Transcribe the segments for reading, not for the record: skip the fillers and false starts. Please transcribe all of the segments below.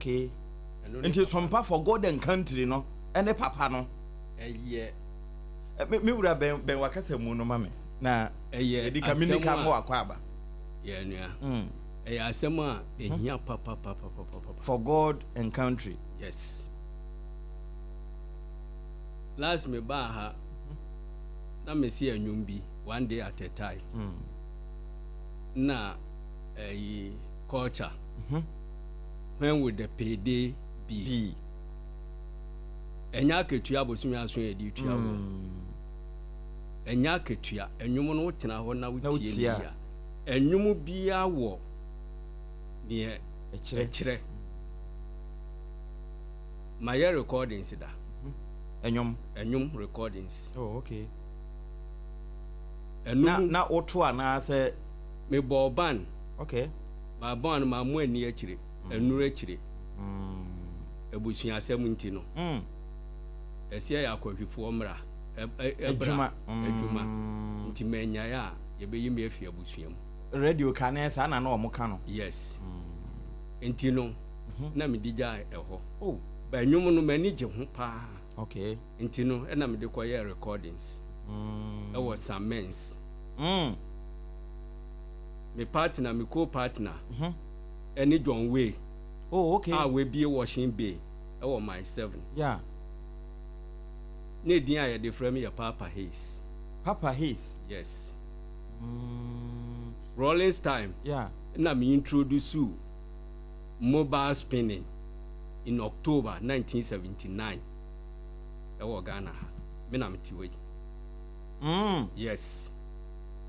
Okay. Ɛno ne Nti papa no. Sompa for God and country no ɛne papa no. Ɛyɛ. Me wura, bɛn bɛn wakasa mu no ma me na Ɛyɛ yɛdi ka mini asɛm ka a mo akɔ aba. Yɛ nua. Ɛyɛ asɛm a ɛhia papapapapapa. For God and country. Yes. Last me baa ha na me si ɛnwom bi, "One Day at a Time." Na ɛyi culture. When will the payday be? Be. Ɛnyɛ akatua abosome 7 yɛde tua wɔ. Ɛnyɛ akatua. Ɛnwom no, wotena hɔ na Na wotie wotie ne a. yie a. Ɛnwom biara wɔ neɛ ɛkyerɛ. Ɛkyerɛ. Mayɛ recordings da. Ɛnwom. Ɛnwom recordings. Oh, okay. Ɛno Na mu na woto anaasɛ mebɔɔ band. Maa band no maa mo ani akyire. Ɛnuru akyire. Abusuasɛm nti no. Ɛsɛ yɛ akɔhwifoɔ mmra. Ɛbra adwuma. Adwuma. Nti manyaeɛ a yɛbɛyi me afi abusua mu. Radio kane saa na ɔmo ka no. Yes. Nti no na mede gyaa ɛhɔ. Oh. Ba nnwom no, m'ani gye ho paa. Nti no ɛna mede kɔyɛɛ recordings ɛwɔ Samens. Me partner, me co-partner ɛne John Way a wabie Washing Bay ɛwɔ Mile 7. Ne din a yɛde frɛ me yɛ Papa Hayes. Papa Hayes. Yes. Rawlings time na me introduce mobile spinning in October 1979 ɛwɔ Ghana ha. Me na mete hɔ yi. Yes.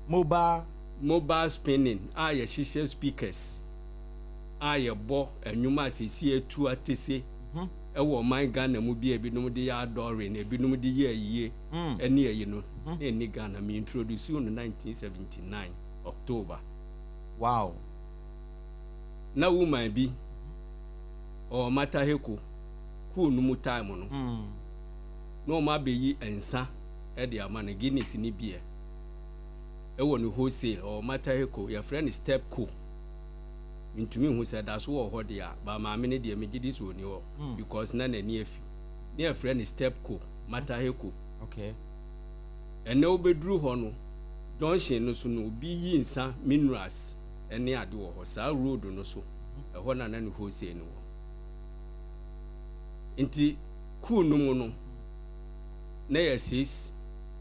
Mobile. Mobile spinning a yɛhyehyɛ speakers a yɛbɔ nnwom a sɛsi etu atese ɛwɔ ɔman Ghana mu bi a ebinom de yɛ adɔre na ebinom de yɛ ayie ɛne ayi no na ɛni Ghana. Me introduce no 1979 October. Na woman bi ɔwɔ Mataheko kuu no mu time no na wɔn abɛyi nsa ɛde ama no, Guinness ne beer, ɛwɔ ne wholesale ɔwɔ Mataheko, yɛfrɛ no Stepco. Ntumi hu sɛ da so wɔ hɔ deɛ a, ba maame no deɛ, megye di sɛ ɔni hɔ because na n'ani afi. Ne yɛfrɛ no Stepco, Mataheko. Ɛnɛ wobɛduru hɔ no, junction no so no, obi yi nsa, minerals ɛne ade wɔ hɔ saa road no so. Ɛhɔ na ne wholesale no wɔ. Nti kuu no mu no na yɛ 6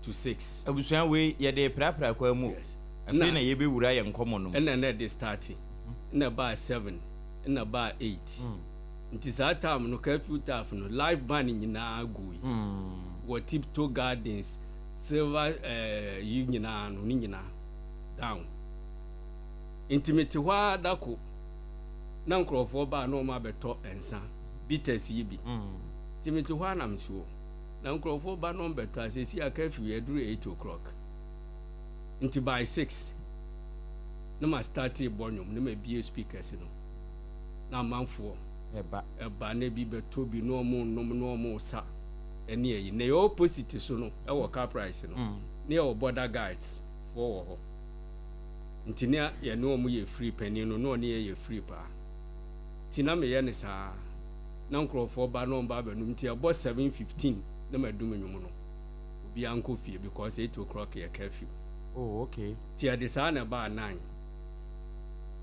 to 6. Abusua, wei yɛde prapra kwan mu. Yes. Afei na yɛbɛwura yɛn nkɔmmɔ no mu. Ɛna na ɛde start, ɛna baa 7, ɛna baa 8. Nti saa time no, curfew time no, live band nyinaa gu yi wɔ Tiptoe Gardens, Silver yi nyinaa no, ne nyinaa down. Nti mete hɔ ara dako na nkurɔfoɔ baa na wɔn abɛtɔ nsa bitters yi bi. Nti mete hɔ ara na mesuo na nkurɔfoɔ ba na wɔn bɛtɔ asesi a curfew yɛduru 8 o'clock. Nti by 6 na ma start bɔ nnwom na ma bie speakers no na amanfoɔ ɛba. Ɛba na bi bɛtɔ bi na ɔmo nom na ɔmo sa ɛne ɛyi. Na ɛyɛ opposite so no, ɛwɔ Car Price no ne yɛwɔ border guards foɔ wɔ hɔ. Nti ne yɛne ɔmo yɛ free. Panin no na ɔne yɛ yɛ free paa. Nti na meyɛ ne saa na nkurɔfoɔ ba na ɔmo ba abɛnum. Nti ɛbɔ 7:15 na ma dum nnwom no, obiara nkɔ fie because 8 o'clock yɛ curfew. Nti yɛde saa na ɛbaa 9.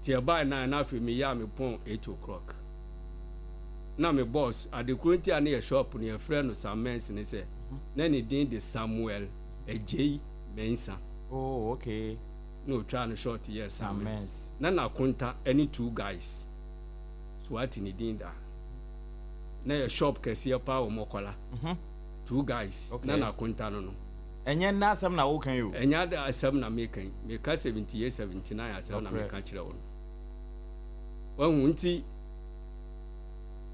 Nti ɛbaa 9 na afei meyɛ a mepɔn 8 o'clock na me boss adekoro. Nti a ne yɛ shop no yɛfrɛ no Samens ne sɛ na ne din de Samuel Agyei Mensa. Na otwa no short yɛ Samens. Samens. Na n'akonta ne Two Guys so wate ne din da. Na yɛ shop kɛseɛ paa wɔ Mɔkɔla, Two Guys. Na n'akonta no. Ɛnyɛ nna asɛm na woka yi o. Ɛnyɛ ade asɛm na meka yi. Meka 78, 79 asɛm na Nokorɛ. meka kyerɛ wo no, wahu. Nti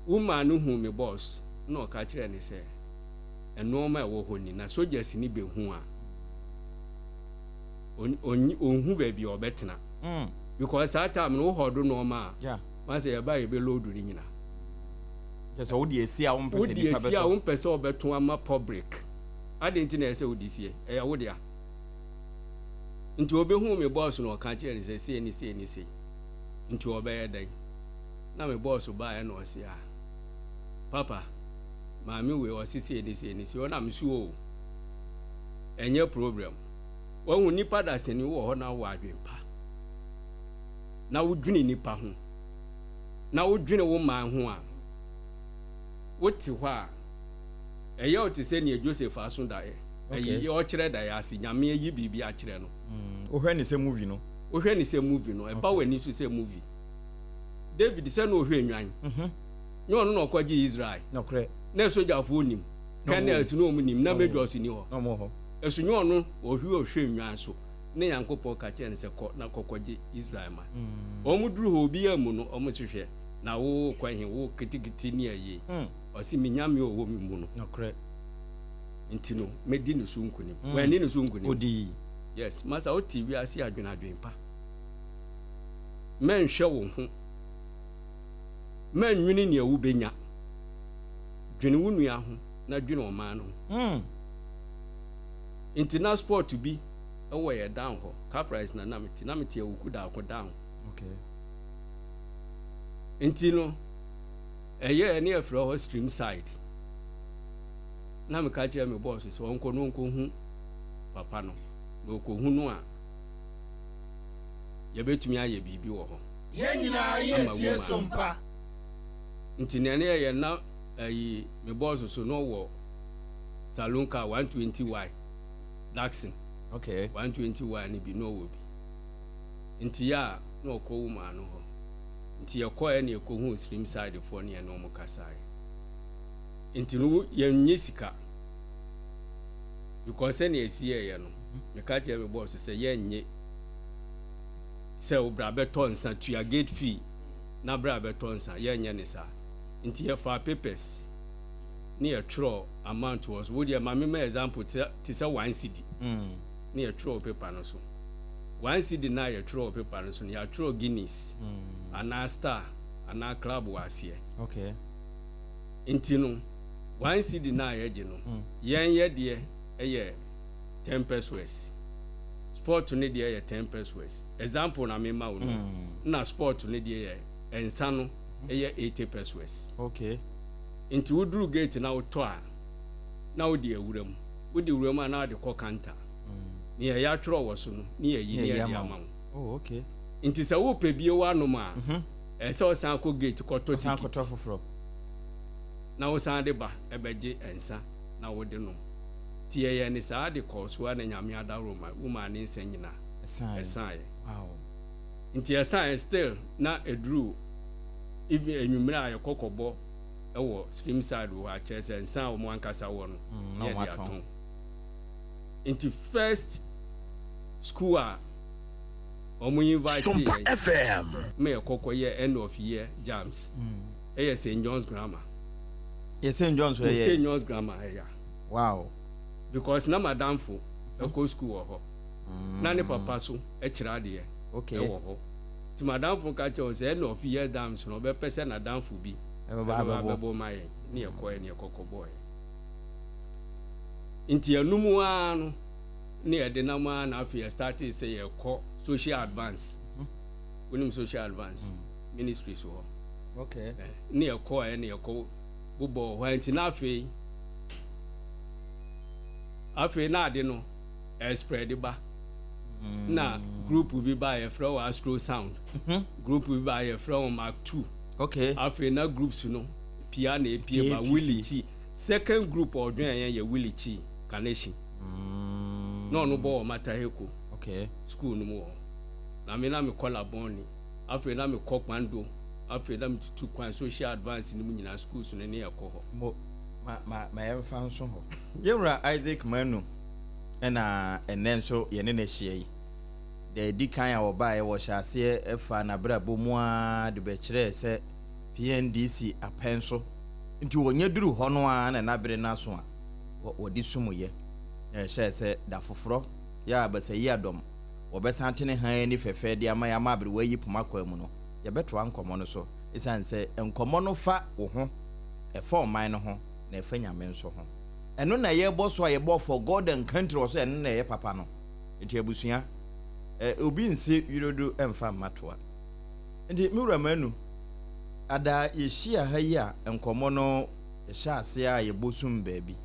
womaa no hu me boss na ɔka kyerɛ ne sɛ ɛnoɔma a ɛwɔ hɔ ni na soldiers ni bɛhu a ɔnhu baabi a ɔbɛtena because saa time no wohɔ do nɔɔma a masɛ yɛba yɛbɛ load no nyina. Kyɛ sɛ wode esi a wompɛ sɛ wode nipa esi a bɛtɔ. Wompɛ sɛ ɔbɛto ama public ade. Nti na ɛsɛ sɛ wode sie, ɛyɛ wo dea. Nti obɛhu me boss no, ɔka kyerɛ ne sɛ sei ne sei ne sei. Nti ɔbɛyɛ dɛn? Na me bɔɔso baeɛ na ɔse ah papa maame wei ɔse sei ne sei ne sei ɔna me so oo ɛnyɛ problem wahu nipa dasani wowɔ hɔ na wowɔ adwen pa na wodwene nipa ho na wodwene wo man ho a wote hɔ a ɛyɛ wo te sɛ nea Joseph aso daeɛ ɛyi ɔkyerɛ daeɛ ase nyame ayi biribi akyerɛ no wohwɛ ne sɛ movie no wohwɛ ne sɛ movie no ɛba w'ani so sɛ movie David sɛ na ɔhwɛ nnwan. Nyɛ ɔno na ɔkɔgye Israel. Nokorɛ. Na sogyafoɔ nim. Colonels na wɔn nim. Na majors ni hɔ. Na wɔn wɔ hɔ. Ɛso nyɛ ɔno ɔhwɛ ɔhwɛ nnwan so. Ne Nyankopɔn ka kyerɛ no sɛ kɔ na kɔkɔgye Israel man. Wɔn duru hɔ obiara mmu no. Wɔn se hwɛ na wo kɔ he wo ketekete ne ayie. Ɔse me Nyame a ɔwɔ me mu no. Nokorɛ. Nti no mɛdi ne so nkunim. Wanni ne so nkunim. Ɔdii. Yes masa wote wiase a dwene adwene pa. Mɛnhwɛ wo ho. Mɛnnwene nea wubenya. Dwene wo nua ho na dwene ɔman no ho. Nti na sport bi wɔ yɛ down hɔ. Caprice na na mete. Na mete Awuku Daako down. Okay. Nti no, ɛyɛ ne yɛfrɛ hɔ stream side. Na meka kyerɛ me bɔɔso sɛ ɔnkɔ no ɔnkɔhu papa no. Na ɔkɔhu no a, yɛbɛtumi ayɛ biribi wɔ hɔ. Yɛn nyinaa ama yɛ tie woman so no. mpa. Nti nea ne yɛyɛ na ayi me bɔs so na ɔwɔ saloon car 120Y Datsun Okay. 120Y no bi na ɔwɔ bi. Nti yɛ a na ɔkɔ woman no hɔ. Nti yɛkɔɛ na yɛkɔhuu stream side foɔ ne yɛne wɔn kasaeɛ. Nti no yɛnyɛ sika because sɛnea ɛsi yɛyɛ no meka kyerɛ me bɔs sɛ yɛnnye sɛ wo bra bɛtɔ nsa tua gate fee na bra bɛtɔ nsa yɛnyɛ ne saa nti yɛfaa papers ne yɛtwerɛ amount wɔ so wo deɛ ma mema example te sɛ one cedi ne yɛtwerɛ wɔ paper no so one cedi na yɛtwerɛ wɔ paper no so no yɛatwerɛ Guinness anaa Star anaa club wɔ aseɛ okay nti no one cedi na yɛgye no yɛn yɛ deɛ ɛyɛ 10 pesewas sport ne deɛ yɛ 10 pesewas example na mema wo no na sport ne deɛ yɛ nsa no ɛyɛ 80 pesewas okay nti woduru gate na wotɔ a na wode awura mu wode wura mu a na wode kɔ counter ne yɛ yɛatwerɛ wɔ so no ne yɛyi ne yɛde ama wo oh okay nti sɛ wopɛ bie woanom a ɛsɛ sɛ wosan kɔ gate kɔtɔ ɔsan ticket kɔtɔ foforɔ na wosan de ba ɛbɛgye nsa na wode nom nti yɛyɛ ne saa de kɔɔ so a na nyame adaworo ma womaa ne nsa nyinaa ɛsan ɛsaeɛ wow nti ɛsaeɛ still na ɛduru even anwummerɛ a yɛkɔ kɔbɔ ɛwɔ stream side wɔ hɔ akyerɛ sɛ nsa a wɔn ankasa wɔ no na yɛde wɔn atɔn. atɔn nti first school a wɔn invite Sompa yɛn FM. ma yɛkɔkɔ yɛ end of year jams ɛyɛ St John's Grammar yɛ St John's St ɛyɛ John's Grammar ɛyà wow because na madamfo ɛkɔ school wɔ hɔ na ne papa so ɛkyerɛ adeɛ okay ɛwɔ hɔ nti madamfo ka kyerɛ wɔn sɛ end of year jams no ɔbɛpɛ sɛ nadamfo bi ɛbɛba ɛbɛba abɛbɔ abɛbɔ ma yɛn ne yɛkɔɛ ne yɛkɔkɔ bɔɔyɛ nti ɛnum ara no ne yɛde nam ara na afei yɛstarte sɛ yɛkɔ social advance wonim social advance ministries wɔ okay ne yɛkɔɛ ne yɛkɔ bobɔ hɔ nti na afei afei na ade no ɛspread ba na group bi ba yɛfrɛ wɔ Astro Sound group bi ba yɛfrɛ wɔ Mark 2 okay afei na groups no pia na epie Pie, ba pie, Willie Chi second group a ɔdwen yɛn yɛ Willie Chi Kaneshie na ɔno bɔ wɔ Mataheko okay school no mu wɔ hɔ na me na mekɔ Labone afei na mekɔ Kwando afei na metutu kwan social advance no mu nyinaa schools no ne yɛkɔ hɔ mo ma ma ma yɛmfa nso hɔ yɛwura Isaac Manu ɛna ɛnɛ nso yɛne no ahyia yi da ɛdi kan a wɔbaeɛ wɔhyɛ aseɛ ɛfa n'abrabɔ mu a de bɛkyerɛɛ sɛ PNDC apɛn so nti wɔnyɛ duru hɔ no a na n'abere no aso a wɔde sumuyɛ na ɛhyɛɛ sɛ da foforɔ yɛ a basayi adɔm wɔbɛsan te ne han ani fɛfɛ de ama yɛ ama aberewa yi poma kwan mu no yɛbɛtoa nkɔmmɔ no so ɛsiane sɛ nkɔmmɔ no fa wo ho ɛfa ɔman no ho na ɛfa nyame nso ho ɛno na yɛbɔ so a yɛbɔ for God and country wɔ so ɛno na ɛyɛ papa no nti abusua ɛ obi nsi wirodo ɛmfa mmatoa nti me wura manu. Ada yɛhyia ha yi a, nkɔmmɔ no yɛhyɛ aseɛ a yɛbɔ sum baabi.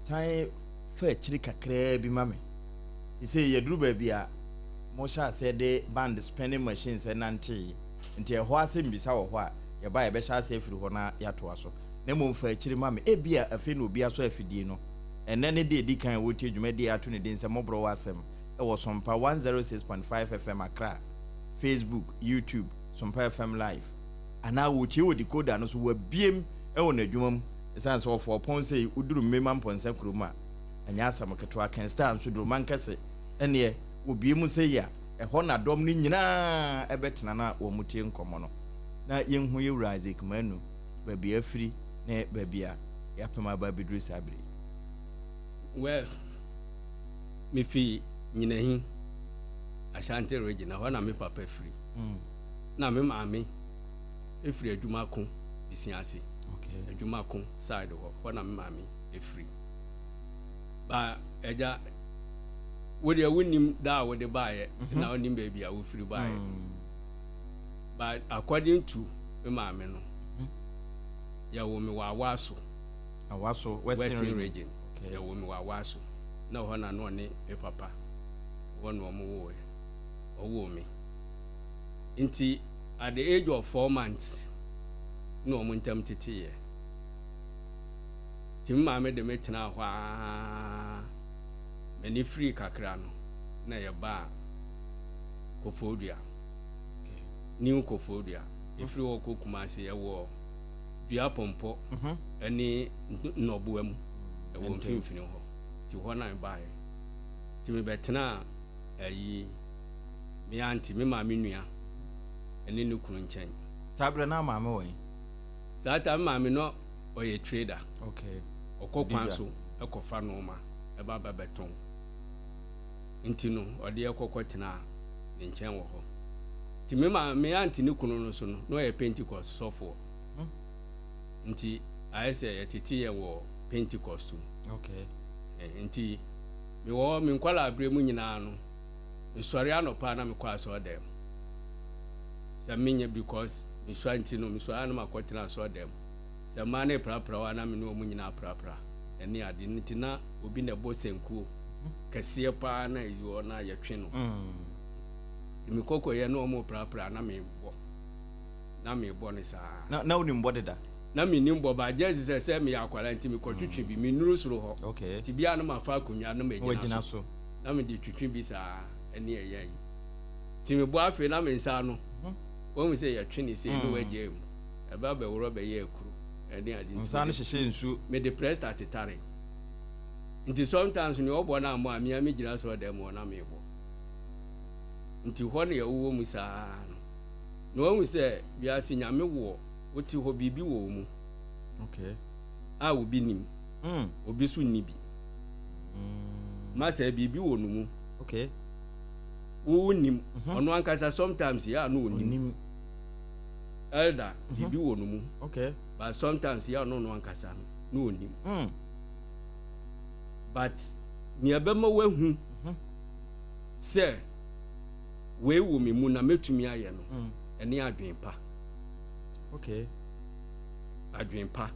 San fa akyiri kakraa bi ma me. Seesei yɛduru baabi a mohyɛ aseɛ de band spinning machines nantee, nti ɛhɔ asɛmmisa wɔ hɔ a, yɛba a yɛbɛhyɛ aseɛ afiri hɔ na yɛatoa so. Na mmom fa akyiri ma me. Ebia afei na obi asɔ afidie no. Ɛnnɛ ne da a ɛdi kan a wɔretie dwumadie a yɛato ne din sɛ Mmɔborɔ Wɔ Asɛm wɔ Sompa 106.5 FM Accra, Facebook, YouTube, Sompa FM Live, anaa wɔretie wɔ decoder no so, wɔabiem wɔ n'adwuma mu. Ɛsiane sɛ ɔfɔɔ pɔn sei, woduru Mmema Mpɔnsa kurom a, ɛnyɛ asɛm ketewa. Ken Star nso duru Mankɛse, ɛnneɛ wɔbue mu sei a, ɛhɔ na dɔm no nyinaa bɛtena na wɔtie nkɔmmɔ no. Na yɛnhu yɛn wura Isaac Manu, baabi a afiri ne baabi a yɛapem aba abɛduru saa berɛ yi. Well, mefi Nyinahin, Ashanti region, ɛhɔ na me papa firi. Na me maame firi Adwumako, Bisiase. Okay. Adwumako side hɔ, hɔ na me maame firi. Ba agya, wo deɛ wonim da a wode baeɛ, na wonim baabi a wofiri baeɛ. But according to me maame no, yɛwɔ me wɔ Awaso. Awaso, Western, Western region. region. Okay. Yɛwɔ me wɔ Awaso. Na hɔ na na ɔne me papa wɔ na ɔmo woeɛ. Ɔwoo me. Nti at the age of 4 months na ɔmo ntam teteeɛ. Nti me maame de me tenaa hɔ aa, m'ani firi kakra no na yɛbaa Koforidua. New Koforidua. Ɛfiri hɔ kɔ Kumase, yɛwɔ Dua Pɔmpɔ ɛne Nnɔboa mu ɛwɔ mfimfini hɔ. Nti hɔ na mebaeɛ. Nti mebɛtenaa ayi me aunty, me maame nua ɛne ne kunu nkyɛn. Saa berɛ na maame wɔ he? Saa ta me maame no ɔyɛ trader. Ɔkɔ kwan Didwa. so ɛkɔfa nneɛma ɛba ba bɛtɔn. Nti no ɔde ɛkɔkɔ tenaa ne nkyɛn wɔ hɔ. Nti me maame, me aunty ne kunu no so no, na ɔyɛ Pentecost sɔfoɔ. Nti ayɛ sɛ yɛtete yɛn wɔ Pentecost mu. Nti mewɔ hɔ me nkwalaa abere mu nyinaa no, mesɔre anɔpa na mekɔ asɔredan mu. Sɛ menyɛ because mesua nti no, mesɔre a na makɔtena asɔredan mu. Sɛ mmaa no prapra hɔ a, na me ne wɔn nyinaa prapra ɛne ade. Nti na obi na ɛbɔ sankuo kɛseɛ paa na ɛyi hɔ na yɛtwe no. Nti mekɔkɔyɛ na wɔn prapra na mebɔ na mebɔ no saa. Na wonim bɔ deda? Na menim bɔ ba gye sɛ meyɛ akwalaa nti mekɔtwitwi bi, mennuru soro hɔ. Nti bia no mafa akonnwa na magyina Wagyina so. So. Na mede twitwi bi saa ɛne ɛyɛ yi. Nti mebɔ, afei na me nsa no wɔn sɛ yɛtwe ne sei ne wagyaa mu ɛbɛ bɛworɔ bɛyɛ akuro ɛne ade. Nti Nsa no hyehyɛ nsuo. Mede presta tetare. Nti sometimes nea ɔbɔ no ammɔ a, mea megyina so ɔdan mu hɔ na mebɔ. Nti hɔ na yɛwowɔ mu saa no na wahu sɛ wiase Nyame wɔ wote hɔ, biribi wɔ wo mu a obi nim, obi so nni bi. Ma sɛ biribi wɔ no mu wo nim, ɔno ankasa sometimes yɛ a no onim. Onim. Elder, biribi wɔ no mu, but sometimes yɛ a no ɔno ankasa no na onim. But nea ɛbɛma wahu sɛ wei wɔ me mu na mɛtumi ayɛ no, ɛne adwen pa. Adwen pa.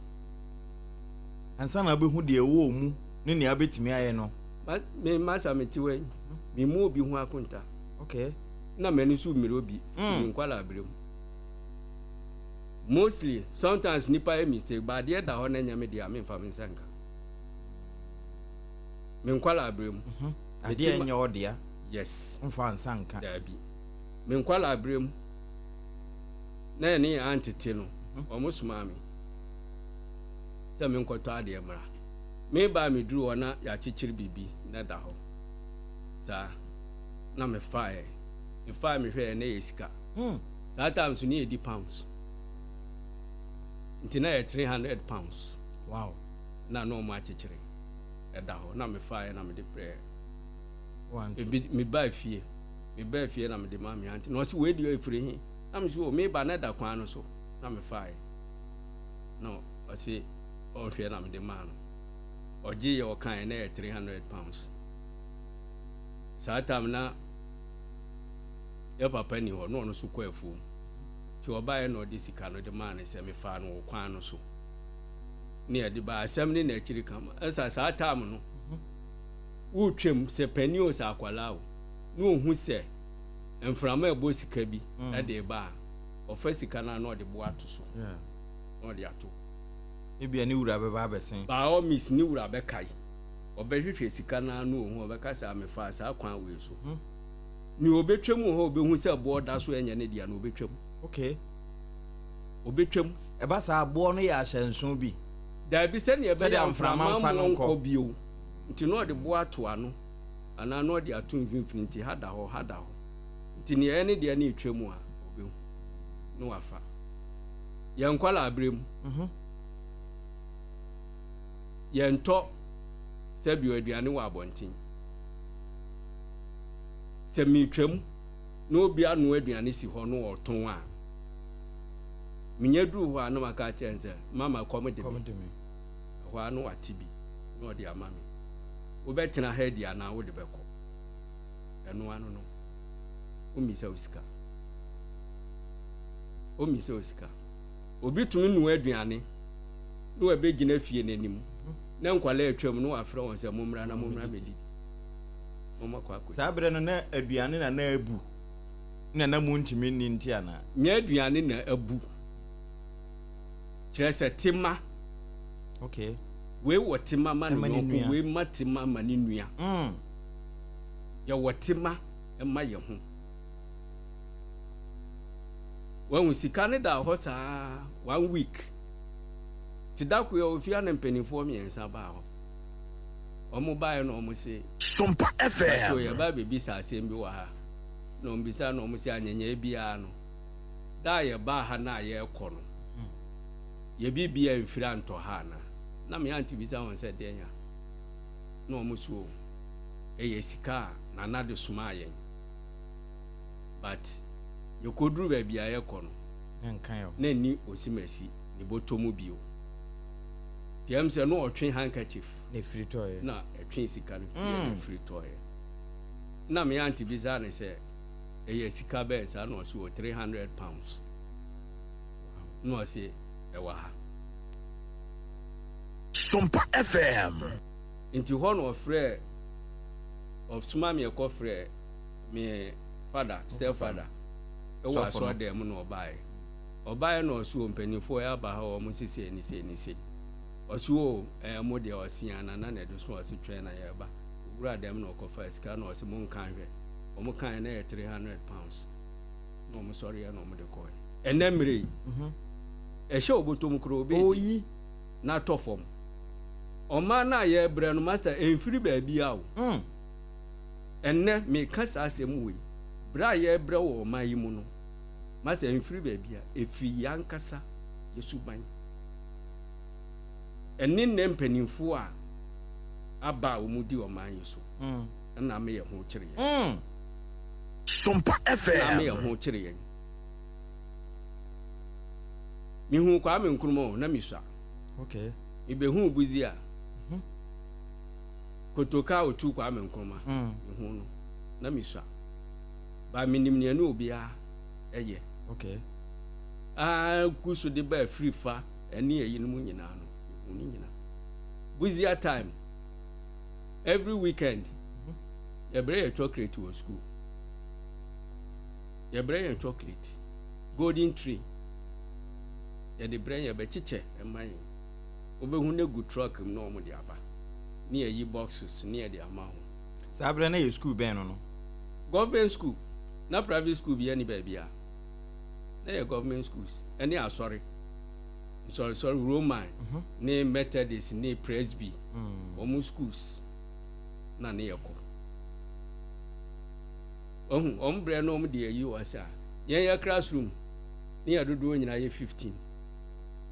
Ansa na wobɛhu deɛ ɛwɔ wo mu ne nea wobɛtumi ayɛ no. Me masa mete hɔ yi, memu obi ho akonta na m'ani so mmiri obi. Me nkwala abere mu mostly, sometimes nipa yɛ mistake, but adeɛ da hɔ na ɛnyɛ me deɛ a, memfa me nsa nka. Me nkwala abere mu Adeɛ ɛnyɛ wo dea, yes, mfa nsa nka. Daabi, me nkwala abere mu na yɛne yɛn antete no, ɔmo somaa me sɛ menkɔtɔ adeɛ mmra. Meba a meduru hɔ na yɛakyekyere biribi na da hɔ saa na mefaeɛ. Mefaeɛ, mehwɛɛ na ɛyɛ sika. Saa time so ne yɛdi pounds, nti na yɛ £300. Na ɔmo akyekyere ɛda hɔ na mefaeɛ na mede brɛɛ Wante. ebi. Mebaa fie na mede maa me aunty na ɔse, "Wei deɛ ɛfiri he?" Na me so, "Meba na ɛda kwan no so na mefaeɛ." Na ɔse ɔnhwɛ na mede maa no. Ɔgye yɛ ɔkaeɛ na yɛ £300. Saa time na yɛ papa ni hɔ na ɔno nso kɔ afuom. Nti ɔbaeɛ na ɔde sika no de maa no sɛ mefaa no wɔ kwan no so ne yɛde baa. Asɛm ne n'akyiri ka ɛsa saa time no, wotwam sɛ panin o, sɛ akwadaa o, na ohu sɛ mframa ɛbɔ sika bi ɛde ba a, ɔfa sika no a na ɔde bo ato so na ɔde ato. Ebia ne wura bɛba abɛsen. By all means, ne wura bɛkae, ɔbɛhwehwɛ sika no ano, ohu, ɔbɛka sɛ amefa saa kwan wei so. Nea ɔbɛtwam wɔ hɔ, ɔbɛhu sɛ boɔ da so ɛnyɛ ne deɛ no, ɔbɛtwam. Ɔbɛtwam. Ɛba saa, aboɔ no yɛ ahyɛnso bi? Daabi, sɛnea ɛbɛyɛ sɛdeɛ mframa mfa no nkɔ nkɔ. Bio nti na ɔde boɔ ato ano anaa na ɔde ato mfimfini, nti ha da hɔ, ha da hɔ, nti nea ɛyɛ ne deɛ ne etwa mu a, ɔbɛhu na wafa. Yɛn nkɔla abere mu, yɛntɔ sɛbi aduane wɔ abɔnten. Sɛ metwam na obi anoa aduane si hɔ na ɔtɔn a, menya duru hɔ a, na maka akyerɛ no sɛ, "Mama, kɔm de me." Kɔm de me. Ɛhɔ a na wate bi na ɔde ama me. Wobɛtena ha adi anaa wode bɛkɔ? Ɛno ano no, wommisa wo sika, wommisa wo sika. Obi tumi noa aduane na wabɛgyina fie n'anim na nkwalaa atwam na wafrɛ wɔn sɛ, "Mommra na mommra mɛdidi." Mommɔkɔ akɔdi. Saa berɛ no na aduane na abu na mu ntumi nni nti anaa? Nyɛ aduane na abu, kyerɛ sɛ tema. Wei wɔ tema ma ne ɛma ne yɔnko nua. Wei ma tema ma ne nua. Yɛwɔ tema ma yɛ ho. Wahu sika ne da hɔ saa one week ti da ko yɛ ofia ne mpanimfoɔ mmiɛnsa baa hɔ. Wɔn baeɛ na wɔn se Sompa Pato FM. yɛba bɛbisa asɛm bi wɔ ha. Na wɔn bisa na wɔn se anyanya biara no da a yɛbaa ha na a yɛrekɔ no, yɛbi bia mfiri antɔ ha ana? Na me aunty bisa wɔn sɛ deɛn a, na wɔn so o, ɛyɛ sika a nana de somaa yɛn, but yɛkɔduru baabi a yɛkɔ no Na nka yɛ ho. Na nni osimasi ne bɔtɔ mu bio. Nti ɛm sɛ na ɔtwe handkerchief na ɛfiri tɔeɛ. Na ɛtwe sika no yɛ firi tɔeɛ. Na me aunty bisa ne sɛ ɛyɛ sika bɛn saa? Na ɔse wɔ £300. Na ɔse ɛwɔ ha. Sompa FM. Nti hɔ na ɔfrɛ, ɔsoma me ɛkɔ frɛ me father, step father, ɛwɔ Sɔfo no. asɔredan mu. Na ɔbaeɛ, ɔbaeɛ na ɔso wɔ mpanimfoɔ yɛ aba ha, wɔn sese ni sei ni sei. Ɔso o, ɛɛ, mo deɛ ɔsia na na ɛde so. Ɔse twɛn na yɛba. Owura dɛm na ɔkɔfa sika na ɔse mo nka nhwɛ. Wɔn kan na yɛ £300 na wɔn sɔre yɛ na wɔn de kɔɛ. Ɛnɛ mmerɛ yi, ɛhyɛ obotom koro obi Oyi. Na atɔ fam. Ɔman no a yɛrebrɛ no, master, ɛmfiri baabi a o. Ɛnnɛ meka saa asɛm wei, berɛ a yɛrebrɛ wɔ ɔman yi mu no, master, ɛmfiri baabi a, ɛfiri yɛn ankasa yɛ suban ɛne nnɛ mpanimfoɔ a aba a wɔn di ɔman yi so ɛna ama yɛn ho kyerɛ yɛn. Sompa ɛna ama yɛn FM. ho kyerɛ yɛn. Mihu Kwame Nkrumah o, na misua. Mibehu Busia kotoka a otu Kwame Nkrumah. Mihu no na misua ba, minim nea ne obiara ɛyɛ. Aa, gu so de ba afiri fa ɛne ɛyinom nyinaa no, mihu ne nyinaa. Busia time, every weekend yɛbrɛ yɛ chocolate wɔ school, yɛbrɛ yɛn chocolate, Golden Tree yɛde brɛ yɛn, bɛkyekyɛ ɛma yɛn. Wobɛhu ne gu truck mu na wɔn de aba ne yɛyi boxes ne yɛde ama ho. Saa berɛ no yɛ school bɛn no? Government school. Na private school bi ɛne baabi a na yɛ government schools ɛne asɔre nsɔresɔre, Roman ne Methodist ne Presby, wɔn schools na ne yɛ kɔ. Ɔhu wɔn brɛ no, wɔn de ayi wɔ sɛ a yɛn yɛ classroom ne yɛ dodoɔ nyinaa yɛ 15.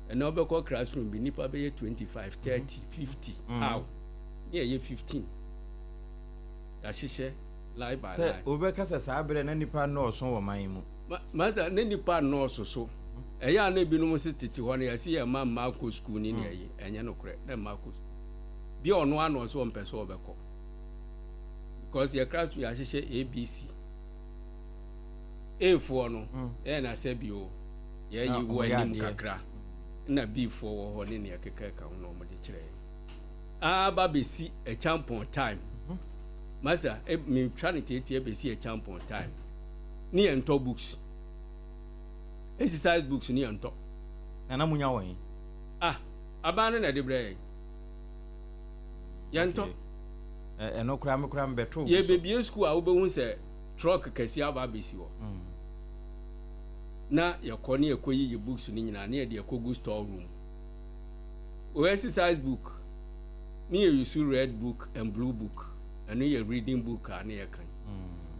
Ɛnna wɔbɛkɔ classroom bi, nipa bɛyɛ 25, 30, 50. How ne yɛ yɛ 15, yɛahyehyɛ line by Sɛ line. wobɛka sɛ saa berɛ na nipa nnɔɔso wɔ man yi mu. Master, ne nipa nnɔɔso so. Ɛyɛ a na ebinom se tete hɔ no yɛsi yɛ mma mma kɔ sukuu ne nea yi, ɛnyɛ nokorɛ. Na mma kɔ sukuu bi a, ɔno ano ɔsɛ ɔmpɛ sɛ ɔbɛkɔ because yɛ classroom yɛahyehyɛ ABC. A foɔ no ɛyɛ na sɛ bi o. Yɛyi wɔ anim kakra na B foɔ wɔ hɔ ne nea ɛkeka ɛka ho na wɔde kyerɛ yɛn. Aba bɛsi Acheampong time. Masa, e, metwa no tietie bɛsi Acheampong time. Ne yɛn ntɔ books. Exercise books ne yɛn ntɔ. Na na munya wɔn? Ah, aban no na ɛde brɛ yɛn. Yɛn ntɔ. Ɛno koraa me koraa mebɛto. Yɛbɛbie school a wobɛhu sɛ truck kɛseɛ aba abɛsi hɔ. Na yɛkɔ ne yɛkɔ yiyi books no nyinaa ne yɛde ɛkɔgu store room. O exercise book ne yɛ use red book and blue book, ɛno yɛ reading book a ne yɛkan.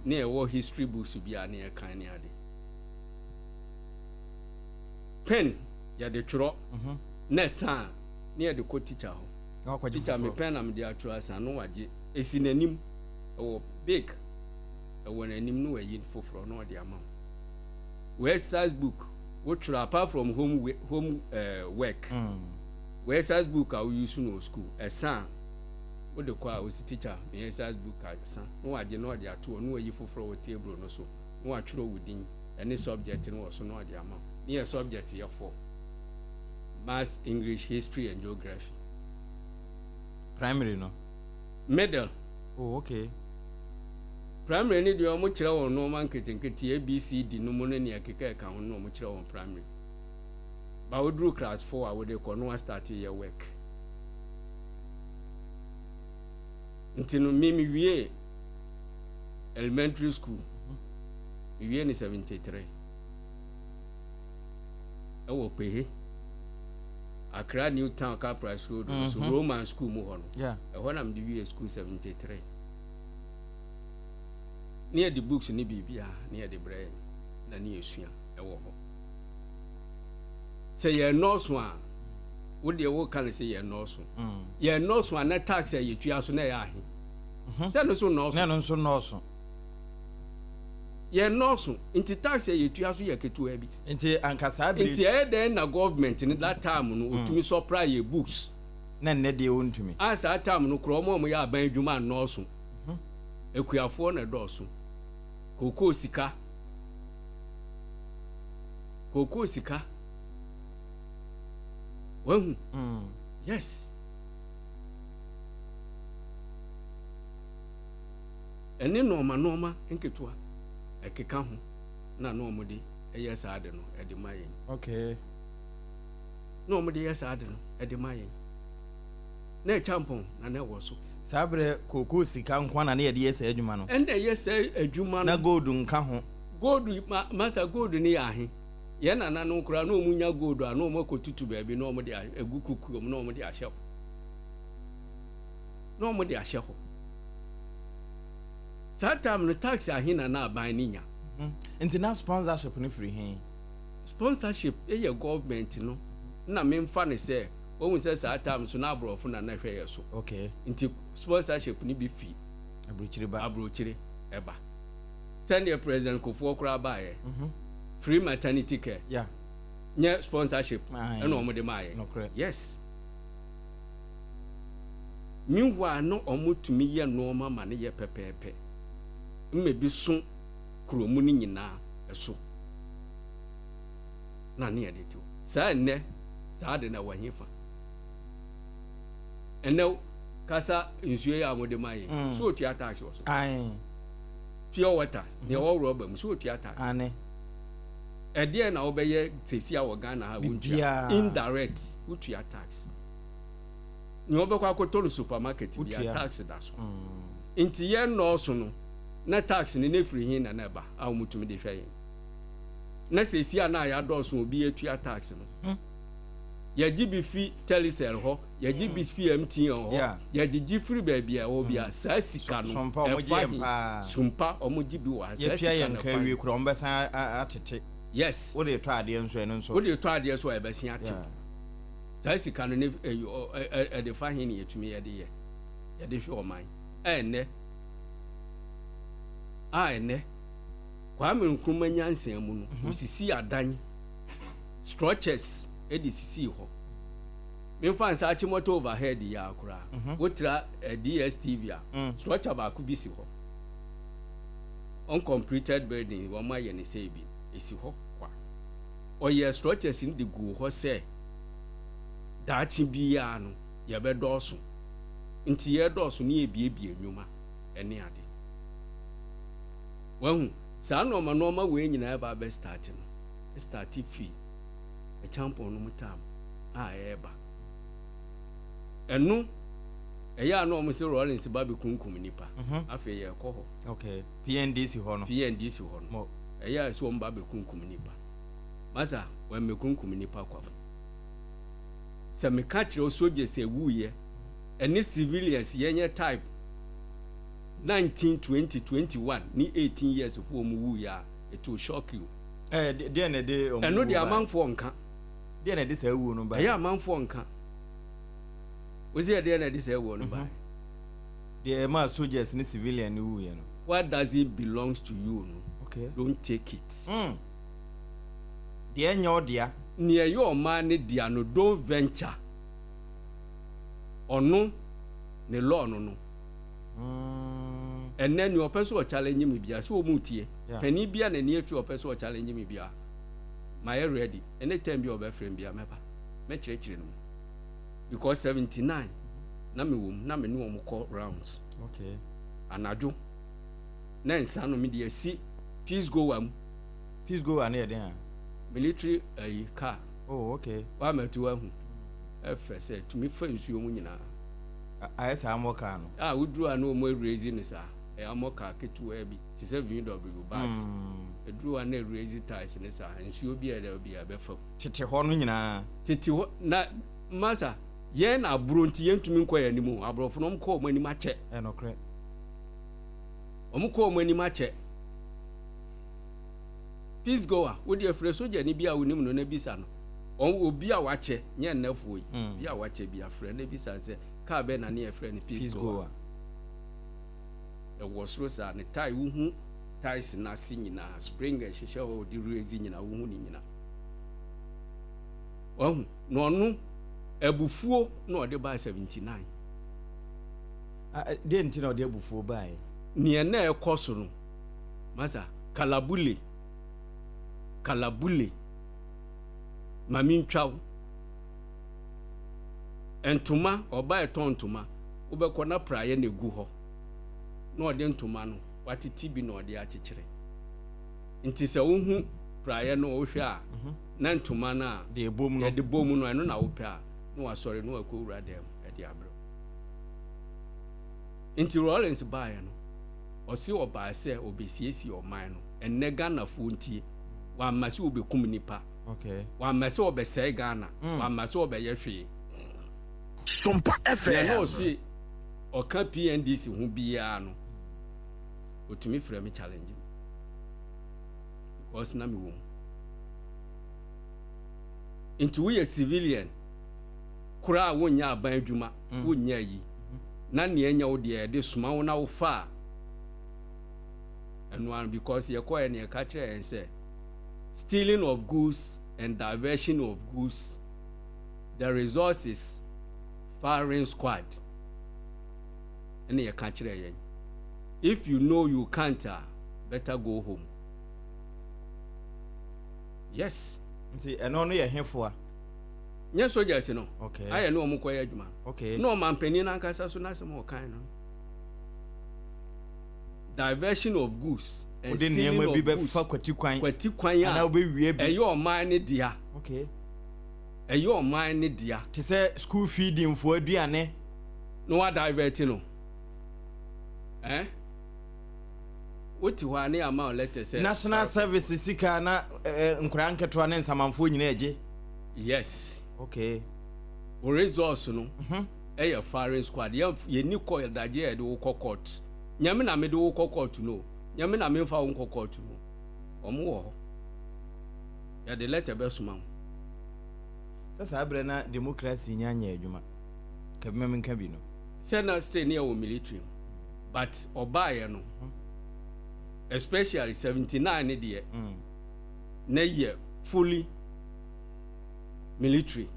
Ne yɛwɔ history books bi a ne yɛkan ne ade. Pen yɛde twerɛ na ɛsa a ne yɛde kɔ teacher hɔ. Teacher, me pen na mede atwerɛ asa no, wagye esi n'anim, ɛwɔ big, ɛwɔ n'anim na wayi foforɔ na ɔde ama wo. Wɔ exercise book wotwerɛ, apart from home work, wɔ exercise book a woyi so no wɔ school ɛsa a wode kɔ a, wosi teacher, me exercise book asa, na wagye na ɔde ato hɔ na wayi foforɔ wɔ table no so na watwerɛ wo din ɛne subject no wɔ so na ɔde ama wo. Ne yɛ subject yɛ four: maths, English, history and geography. Primary no? Middle. Oh, okay. Primary ni deɛ, ɔmo kyerɛ wɔn nneɛma nketenkete, ABCD no mu ne nea ɛkeka ɛka ho no, ɔmo kyerɛ wɔn primary ba. Woduru class 4 a wode kɔ no, wa start yɛ work. Nti no me wie elementary school, me wie ne 73 ɛwɔ Pehe, Accra New Town, Caprice Road no so, Roman school mu hɔ no. Ɛhɔ na mede wie school 73. Ne yɛde books ne biribiara ne yɛde brɛ yɛn na ne yɛsua ɛwɔ hɔ. Sɛ yɛn nɔɔso a, wo deɛ woka no sɛ yɛn nɔɔso, yɛn nɔɔso a, na tax a yɛtua so na ɛyɛ ahe? Sɛ no so nɔɔso. Na no nso nɔɔso. Yɛn nɔɔso nti tax a yɛtua so yɛ ketewa bi. Nti anka saa bere Nti ɛyɛ dɛn na government ne that time no otumi supply yɛ books? Na nnɛ deɛ wɔntumi. A saa time no korɔ, ɔmo a ɔmo yɛ aban adwuma nnɔɔso, akuafoɔ na ɛdɔɔso. Kookoo sika, kookoo sika wahu. Yes, ɛne nɔɔma nɔɔma nketewa ɛkeka ho na ɔmo de ɛyɛ saa de no ɛde ma yɛn. Na ɔmo de yɛ saa de no ɛde ma yɛn na Acheampong na ɛwɔ so. Saa berɛ kookoo sika nko na ne yɛde yɛ saa adwuma no. Ɛnna ɛyɛ saa adwuma na no. Gold nka ho. Gold ma masa, gold ne yɛ ahe? Yɛn nana no koraa na ɔmu nya gold a, na ɔmu akɔtutu baabi na ɔmu de agu kukuo mu na ɔmu de ahyɛ hɔ, na ɔmu de ahyɛ hɔ. Saa time no tax ahe na aban ne nya? Nti na sponsorship no firi he? Sponsorship yɛ government no na memfa ne sɛ wɔhu sɛ saa time so na aborɔfo na hwɛ yɛ so. Nti sponsorship no bi fi aburokyire ba. Aburokyire ɛba sɛdeɛ President Kufuor koraa baeɛ, free maternity care, nyɛ sponsorship ɛna wɔn de maa yɛ? Nokorɛ. Yes, meanwhile no wɔn tumi yɛ nneɛma ma ne yɛ pɛpɛɛpɛ mma bi so kurom no nyinaa ɛso na ne yɛde te hɔ saa. Nnɛ saa de na wɔ he fa? Ɛnɛ kasa nsuo yi a wɔde ma yɛn, so otua tax wɔ so? Ae. Pure water nea ɛwɔ rɔba mu, so otua tax? Ane. Ɛdeɛ na wobɛyɛ sɛsi a wɔ Ghana ha wontua? Biribiara. Indirect wotua tax. Nea wobɛkɔ akɔtɔ no supermarket bia, Wotua. tax da so. Nti yɛn nɔɔso no na tax no ne firi he na ɛba a wɔtumi de hwɛ yɛn? Na sɛsi a na yɛadɔɔso, obi atua tax no, yɛgye bi fi Telecel hɔ, yɛgye bi fi MTN hɔ, yɛgyegye firi baabi a ɛwɔ bi a saa sika no Sompa ɔmo gye ɛfa yɛn he? paa. Sompa ɔmo gye bi wɔ ha saa Yɛtua sika yɛn no ka ɛfa awie he? kora, ɔmo bɛsan atete. Wode tɔ adeɛ nso, ɛno nso Wode tɔ adeɛ so a, yɛbɛsen ate. Saa sika no ne ɛyi, ɛde fa he ne yɛtumi yɛde yɛ yɛde hwɛ ɔman? Ɛnɛ a ɛnɛ Kwame Nkrumah nyansa mu no, osisi adan, structures ɛde sisi hɔ. Memfa nsa Achimota overhead yi akora, wotra DSTV a, structure baako bi si hɔ, uncompleted building, wɔn ayɛ ne sɛ bi esi hɔ kwa. Ɔyɛɛ structures no de guu hɔ sɛ daakye biara no yɛbɛdɔɔso. Nti yɛredɔɔso no yɛrebiebie nnwuma ne ade. Wahu? Saa nnoɔma nnoɔma wei nyinaa ɛba abɛ start no, ɛstarte firi Acheampong nom tam a ɛreba. Ɛno, ɛyɛ a na wɔn se Rawlings ba bɛkunkum nnipa. Afei yɛrekɔ hɔ. Okay. PNDC hɔ no. PNDC hɔ no. Ɛyɛ a sɛ wɔn ba bɛkunkum nnipa. Masa, wɔammɛkunkum nnipa kwa. Sɛ meka kyerɛ wo soldiers awuiɛ ɛne civilians yɛnyɛ type 19, 20, 21 ne 18 years foɔ wɔn wuiɛ a, it will shock you. Eh, deɛ na ɛde wɔn Ɛno deɛ amanfoɔ nka. Deɛ na ɛde saa wuo no baeɛ? Ɛyɛ amanfoɔ nka. Wosi ɛdeɛ na ɛde saa wuo no baeɛ? Deɛ ɛmaa soldiers ne civilian no wuiɛ no. What doesn't belongs to you no, don't take it. Deɛ ɛnyɛ wo dea. Nea ɛyɛ ɔman no dea no, don't venture. Ɔno, ne law no no. Ɛnnɛ, nea ɔpɛ sɛ ɔchallenge me biara, sɛ wɔn retie, panin biara n'ani afi a ɔpɛ sɛ ɔchallenge me biara, mayɛ ready. Anytime bi a ɔbɛfrɛ me biara, mɛba. Mɛkyerɛkyerɛ no mu. Because 79 na mewɔ mu, na me ne wɔn kɔ rounds. Okay. Anadwo, na nsa no mede asi Peace Goer mu. Peace Goer no yɛ den a? Military ayi car. Oh, okay. Wa mɛto ahu. Ɛfɛ sɛ tumi fa nsuo mu nyinaa. Ayɛ sɛ armor car no. A woduru a na wɔn erezi no saa. Ɛyɛ armor car ketewaa bi te sɛ VW bus. Eduru a na erezi tyres no saa. Nsuo bi a ɛda bi a ɛbɛfa mu. Tete hɔ no nyinaa. Tete hɔ na masa yɛn na aburo nti yɛntumi nkɔ yɛn anim o. Aborɔfo no wɔn kɔ wɔn anim akyɛ. Ɛnokorɛ. Wɔn kɔ wɔn anim akyɛ. Peace goer, wo deɛ frɛ sogyani bi a wonim no na bisa no. Wɔn obi a wakyɛ, nyɛ nnɛfoɔ yi, bi a wakyɛ bi afrɛ na bisa no sɛ kaa bɛn na ne yɛfrɛ no peace goer. Ɛwɔ soro saa, ne tae wohu ties no ase nyinaa, spring a ɛhyehyɛ hɔ a ɔde raise nyinaa wohu ne nyinaa. Wahu, na ɔno abufuo na ɔde baa 79. Deɛ nti na ɔde abufuo baeɛ? Neɛ na ɛkɔ so no, masa, kalabule, kalabule, ma mentwa wo. Ntoma, ɔbaa ɛtɔn ntoma, wobɛkɔ na praeɛ na ɛgu hɔ, na ɔde ntoma no, watete bi na ɔde akyekyere. Nti sɛ wohu praeɛ no wohwɛ a, na ntoma no a yɛde bɔ mu no, ɛno na wopɛ a, na wasɔre na wakɔwura dan mu de abrɛ wo. Nti Rawlings baeɛ no, ɔse ɔbaa sɛ ɔbɛsiesie ɔman no. Ɛnnɛ Ghanafoɔ ntie, wamma sɛ ɔbɛkum nnipa, wamma sɛ ɔbɛsɛe Ghana, wamma sɛ ɔbɛyɛ hwee. Sompa Nea na FM. ɔse ɔka PNDC ho biara no, ɔtumi frɛ me challenge me because na mewɔ mu. Nti woyɛ civilian koraa a wonyɛ aban adwuma, wonyɛ ayi, na nea ɛnyɛ wo deɛ yɛde soma wo na wofa a, ɛno ara because yɛkɔɛ na yɛka kyerɛ yɛn sɛ stealing of goods and diversion of goods, the result is firing squad. Ɛna yɛka kyerɛ yɛn, if you know you can't a, better go home. Yes. Nti ɛno no yɛ hefoa? Nyɛ soldiers no. Okay. Ayɛ ne wɔn kɔyɛ adwuma. Okay. Na ɔmanpanin ankasa so n'asɛm a ɔkan no. Diversion of goods and Wode stealing nneɛma bi of goods. bɛfa kwati kwan. Kwati kwan a Anaa wobɛwie bi. ɛyɛ ɔman ne dea. Okay. Ɛyɛ ɔman ne dea. Te sɛ school feeding foɔ aduane. Na wa divert no. Eh? Wote hɔ a ne ama wo letter sɛ. National service sika na eh, nkoraa nketewa ne nsamanfoɔ nyinaa gye. Yes. Okay. Wo results no ɛyɛ firing squad. Yɛnni kɔ dagye a yɛde wo kɔ court. Nyame na mede wo kɔ court no. Nyame na memfa wo nkɔ court no. Wɔn wɔ hɔ. Yɛde letter bɛsoma wo. Sɛ saa berɛ na democracy nya nyɛ adwuma. Ka bi ma menka bi no. Sɛ na still ne yɛwɔ military mu. But ɔbaeɛ no, especially 79 ne deɛ, na yɛ fully military.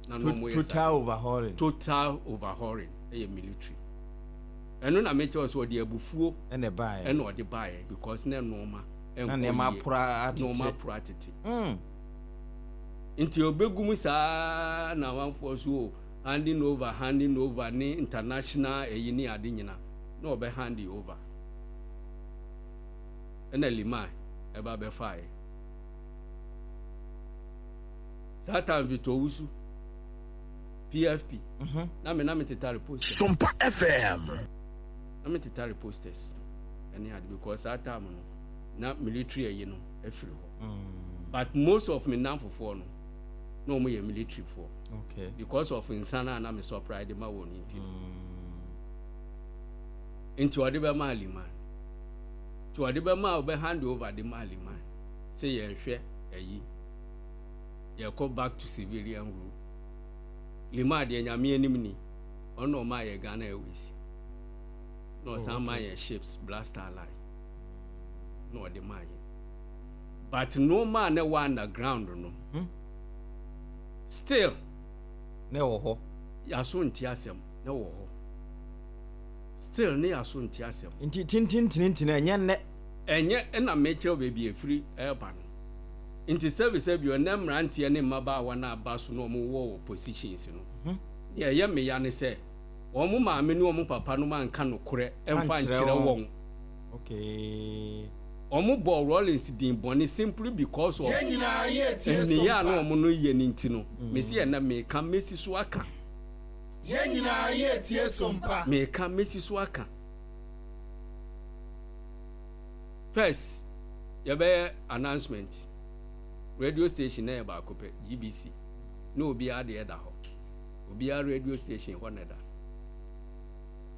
Na na ɔmo yɛ saa. Total overhauling. Total overhauling ɛyɛ military. Ɛno na mekyerɛ sɛ ɔde abufuo ɛna ɛbaeɛ. Ɛna ɔde baeɛ because na nneɛma Na nneɛma ɛnkɔ yie. apora atete. Nneɛma apora atete. Nti ɔbɛgu mu saa na amanfoɔ so o, handing over, handing over ne international ɛyi ne ade nyina na ɔbɛ hand over. Ɛna Liman ɛba bɛfaeɛ. Saa time Victor Owusu, PFP, na me na me tetare posters. Sompa FM. Na me tetare posters ɛne ade because saa time no na military ɛyi no afiri hɔ. But most of me nnamfofoɔ no na wɔn yɛ military foɔ. Because of nsa no a na me supply de ma wɔn nti no. Nti ɔde bɛmaa Liman. Nti ɔde bɛmaa ɔbɛ hand over de maa Liman sɛ yɛhwɛ ɛyi yɛkɔ back to civilian rule. Liman deɛ Nyame anim ni, ɔno na ɔmaa yɛ Ghana Airways. Na ɔsan maa yɛn ships Black Star Line. Na ɔde maa yɛn. But nneɛma a na ɛwɔ underground no still na ɛwɔ hɔ. Yɛaso nte asɛm na ɛwɔ hɔ. Still ne yɛaso nte asɛm. Nti tintintintintin ɛnyɛ nnɛ. Ɛnyɛ ɛna mekyerɛw baabi efiri ɛreba no. Nti sɛbi sɛbi ɔnɛ mmeranteɛ ne mmabaawa no aba so na wɔn wɔ wɔ positions no. Nea ɛyɛ meya ne sɛ wɔn maame ne wɔn papa no anka nokorɛ ɛmfa nkyerɛ wɔn. Wɔn bɔ Rawlings din bɔne simply because of Yɛn nyinaa yɛretie nneyɛɛ a na Sompa. wɔn no yɛ no nti no. Mesi ɛnɛ meka mesi so aka. Yɛn nyinaa yɛretie Sompa. Meka mesi so aka. First, yɛbɛyɛ announcement. Radio station na yɛ baako pɛ, GBC. Na obiara deɛ da hɔ. Obiara radio station hɔ na ɛda.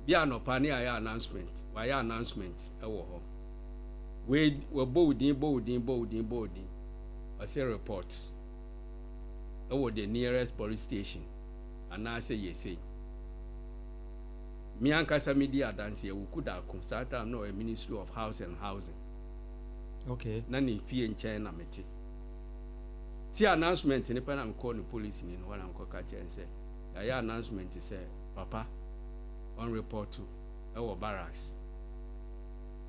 Bi anɔpa ne ayɛ announcement. Wayɛ announcement ɛwɔ hɔ. Wei wɔbɔ wo din, bɔ wo din, bɔ wo din, bɔ wo din. Ɔsɛ report ɛwɔ the nearest police station anaasɛ yɛsei. Me ankasa me di adanseɛ Wuku Daako saa time na ɔyɛ Ministry of House and Housing. Na ne fie nkyɛn na mete. Ti announcement ne pɛ na mekɔɔ ne police ni no hɔ na mekɔka kyerɛ no sɛ yɛayɛ announcement sɛ papa on report ɛwɔ barracks.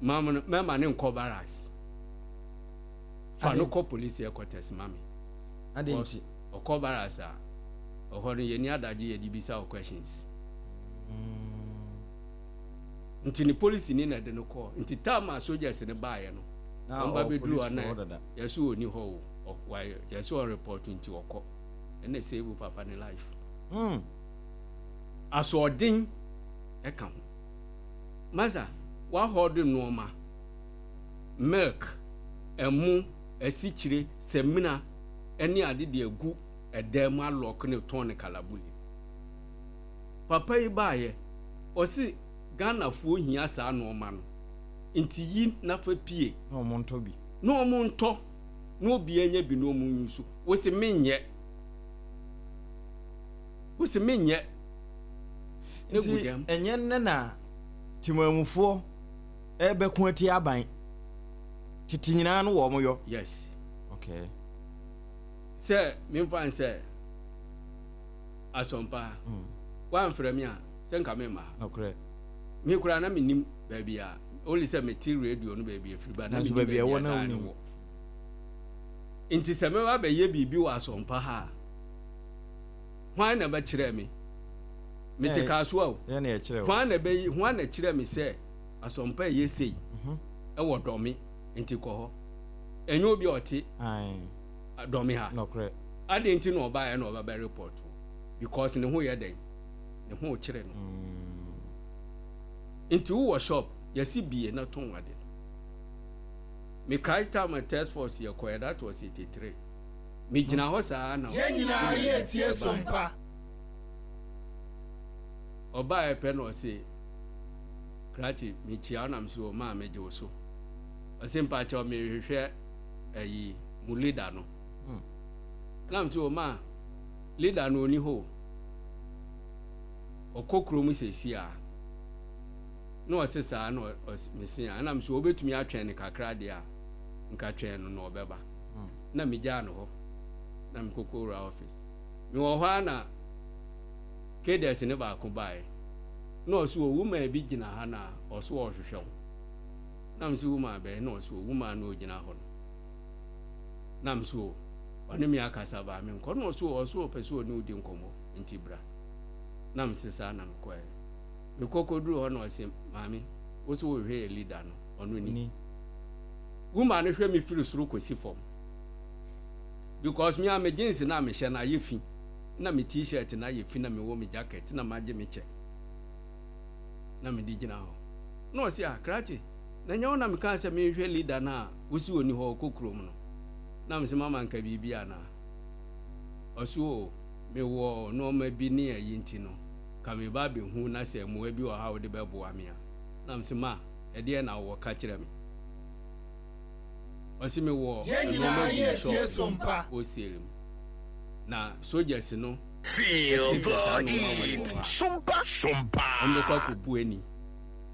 Mam no mɛma ne nkɔ barracks. Fa no kɔ police headquarters ma me. Ade nti. Ɔkɔ barracks a ɛhɔ no yɛni adagye yɛde bisa wo questions. Nti ne police ni na ɛde no kɔɔ. Nti time a soldiers ne baeɛ no, wɔn ba bɛduru hɔ na yɛsɛ ɔni hɔ o, yɛsɛ ɔreport nti ɔkɔ. Ɛna save papa ne life. Asoɔden ɛka ho. Masa, wahɔɔde nneɛma, milk, ɛmo, asikyire, samina ɛne ade de agu ɛdan mu alock ne tɔn ne kalabule. Papa yi baayɛ, ɔsi Ghanafoɔ hia saa nneɛma no. Nti yi nafa pie. Na ɔmo ntɔ bi. Na ɔmo ntɔ. Na obiara nya bi na ɔmo nyu so. Wosi menyɛ. Wosi menyɛ. Nti ɛnyɛ nnɛ na temamufoɔ ɛbɛko atia aban. Tete nyinaa no wɔ ɔmo yɔ. Yes. Sɛ memfa nsɛ Asɔmpa. Wamfrɛ me a sɛ nka memma ha. Nokorɛ. Me koraa na menim baabi a only sɛ mete radio no baabi afiri ba na menim baabi a ɛwɔ na wɔ. Nti sɛ mɛba bɛyɛ biribi wɔ Asɔmpa ha a, hwan na bɛkyerɛ me? Mete Kasoa o. Hwan na bɛyi hwan na kyerɛ me sɛ Asɔmpa ɛyɛ sei ɛwɔ Dɔme nti kɔ hɔ. Ɛnyɛ obi a ɔte Dɔme ha. Adɛn nti na ɔbaeɛ na ɔba bɛ report o? Because ne ho yɛ dɛn? Ne ho kyerɛ no. Nti wowɔ shop yɛsi bie na tɔn ade no. Mekae time a task force yɛ kɔɛ, that was 83. Megyina hɔ saa na Yɛn nyinaa yɛretie Sompa. Ɔbaeɛ pɛ na ɔse krakye mekyia wo na mese o maa megye wo so. Ɔse mpakyɛw mehwehwɛ ayi mu leader no. Na mese o maa leader no ɔni hɔ o. Ɔkɔ kurom seesi a. Na ɔse saa na mese a na mese wobɛtumi atwɛn no kakra deɛ a nka twɛn no na ɔbɛba. Na megyaa no hɔ na mekɔkɔ wura office. Mewɔ hɔ a na Kedes ne baako baeɛ. Na ɔse o woman bi gyina ha na ɔso ɔhwehwɛ wo. Na mese woman bɛn? Na ɔse o woman na ɔgyina hɔ no. Na mese o. Ɔne me akasa baa me nkɔ na ɔso ɔso ɔpɛ sɛ ɔne wo di nkɔmmɔ nti bra. Na mese saa na mekɔɛ. Mekɔ kɔduru hɔ na ɔse maame wo so wohwɛ yɛ leader no ɔno ni. Woman no hwɛ me firi soro kɔsi fam because me a me jeans no a mehyɛ no ayɛ fi na me t-shirt no ayɛ fi na mewɔ me jacket na magye me kyɛ na mede gyina hɔ na ɔse ah krakye na nyɛ wo na mekaa sɛ mehwɛ leader no a wosi ɔni hɔ ɔkɔ kurom no na mese mama nka biribi anaa ɔse o mewɔ nnoɔma bi ne ayi nti no ka meba abɛhu na sɛ mmoa bi wɔ ha a wode bɛboa me a na mese ma ɛdeɛn na wowɔ ka kyerɛ me ɔse mewɔ Yɛn nnoɔma nyinaa gu me yɛretie shop mu Sompa. wholesale mu na soldiers no Feel ɛte sɛ saa the nnoɔma wei heat. wɔ hɔ a Sompa. Sompa. wɔbɛkɔ akɔbu ani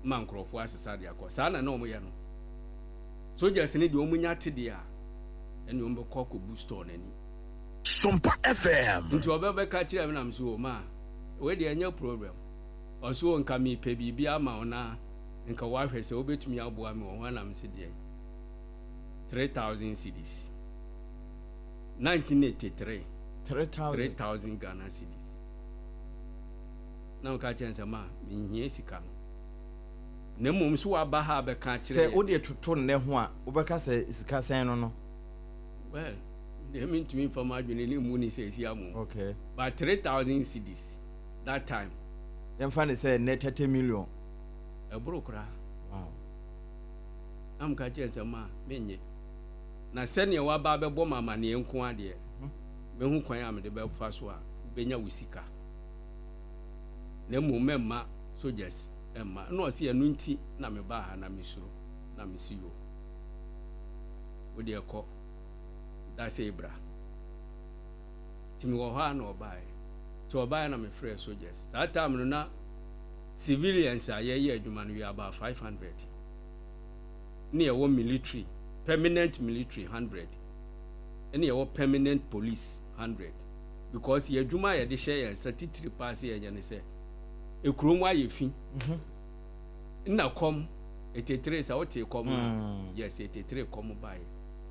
ma nkurɔfoɔ asesa de akɔ saa na na wɔyɛ no soldiers no deɛ wɔnya te deɛ a ɛne wɔbɛkɔ akɔbu store no ani Sompa FM. Nti ɔbɛbɛka kyerɛɛ me na mese o ma wei deɛ ɛnyɛ problem. Ɔse o nka mepɛ biribi ama wo na nka woahwɛ sɛ wobɛtumi aboa me wɔ ho a na mese deɛn 3000 cedis 1983 3000 3000 Ghana cedis na meka kyerɛ no sɛ ma menhia sika no na mmom so waba ha abɛka akyerɛ Sɛ yɛn. wode toto nnɛ ho a wobɛka sɛ sika sɛn no no? Well, deɛ mentumi mfa m'adwene ne mmu ne seesia mmom. Okay. But 3000 cedis that time. Yɛmfa ne sɛ nnɛ 30 million. Ɛboro koraa. Wow. Na meka kyerɛ sɛ ma menyɛ. Na sɛdeɛ waba abɛbɔ me amaneɛ nko ara deɛ, mɛhu kwan a mede bɛfa so a wobɛnya wo sika. Na mmom mɛmma soldiers mma. Ɛna ɔse ɛno nti na mebaa ha na mesuro. Na mese yoo. Wo deɛ kɔ da sei bra. Nti mewɔ hɔ a na ɔbaeɛ. Nti ɔbaeɛ na mefrɛɛ soldiers. Saa time no na civilians a yɛyɛ adwuma no we are about 500. Ne yɛwɔ military, permanent military 100. Ɛne yɛwɔ permanent police 100. Because yɛ adwuma a yɛde hyɛ yɛn nsa titiri paa sɛ yɛnyɛ ne sɛ, ekurom ayɛ fi. Nna kɔm, 83 sɛ wotee kɔm no a, yes, 83 kɔm baeɛ.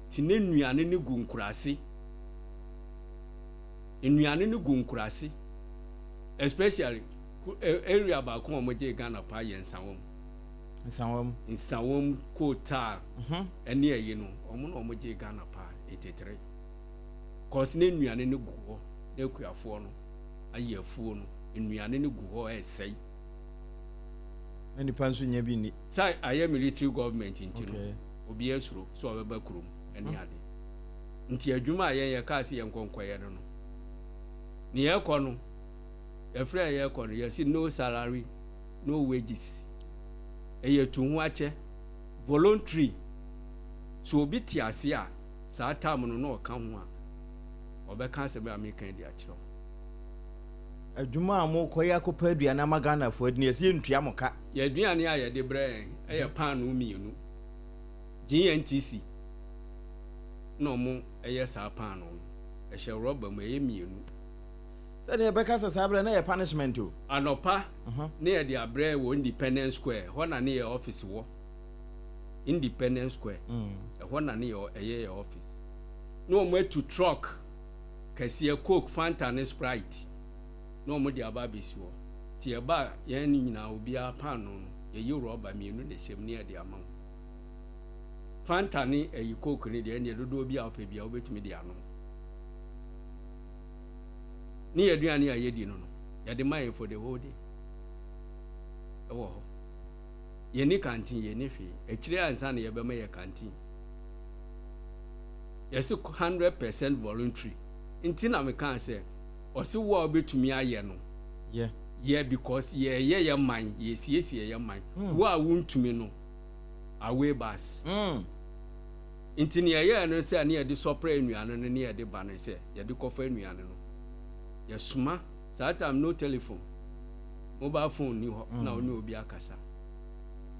Nti ne nnuane no gu nkuraase. Nnuane no gu nkuraase. Especially area baako a wɔgyee Ghana paa yɛ Nsawam. Nsawam. Nsawam, Kotaa, ɛne ayi no, wɔn na wɔgyee Ghana paa 83. Cause ne nnuane no gu hɔ, na akuafoɔ no ayɛ afuo no, nnuane no gu hɔ ɛresɛe. Na nipa nso nya bi nni. Sɛ ayɛ military government nti no, obiara suro sɛ ɔbɛba kurom ne ade. Nti adwuma a yɛn yɛkaa sɛ yɛnkɔ nkɔyɛ no no, ne yɛkɔ no, yɛfrɛ a yɛkɔ no, yɛse no salary, no wages. Ɛyɛ tu ho akyɛ, voluntary. So obi te ase a, saa time no na ɔka ho a, ɔbɛka asɛm a meka yi de akyerɛ wo. Adwuma a mokɔyɛ akɔpɛ aduane ama Ghanafoɔ adi no, yɛse yɛntua mo ka. Yɛn aduane a yɛde brɛ yɛn yɛ paanoo mmienu. GNTC na wɔn yɛ saa paanoo no. Ɛhyɛ rɔba mu, ɛyɛ mmienu. Sɛdeɛ yɛbɛka sɛ saa berɛ na yɛ punishment o. Anɔpa ne yɛde abrɛ wɔ Independence Square, ɛhɔ na ne yɛ office wɔ. Independence Square, ɛhɔ na ne yɛ ɛyɛ yɛ office. Na wɔn atu truck kɛseɛ, Coke, Fanta ne Sprite na wɔn de aba abɛsi hɔ. Nti yɛba a, yɛn nyinaa obiara paanoo no, yɛyi rɔba mmienu na ɛhyɛ mu ne yɛde ama wo. Fanta ne ɛyi Coke ne deɛ ɛnneɛ dodoɔ bi a wopɛ biara wobɛtumi de anom. Ne yɛ aduane a yɛdi no no, yɛde ma yɛn for the whole day. Ɛwɔ hɔ. Yɛnni kantin, yɛnni hwee. Akyire ansa na yɛbɛma yɛ kantin. Yɛse 100% voluntary. Nti na mekaa sɛ, ɔse wo a wobɛtumi ayɛ no, Yɛ. yɛ because yɛyɛ yɛ man, yɛsiesie yɛ man. Wo a wontumi no, away bus. Nti nea ɛyɛɛ no sɛ ne yɛde sɔprɛ nnuane no ne yɛde ba no sɛ yɛde kɔfa nnuane no. Yɛsoma, saa time no telephone, mobile phone ni hɔ na wo ne obi akasa.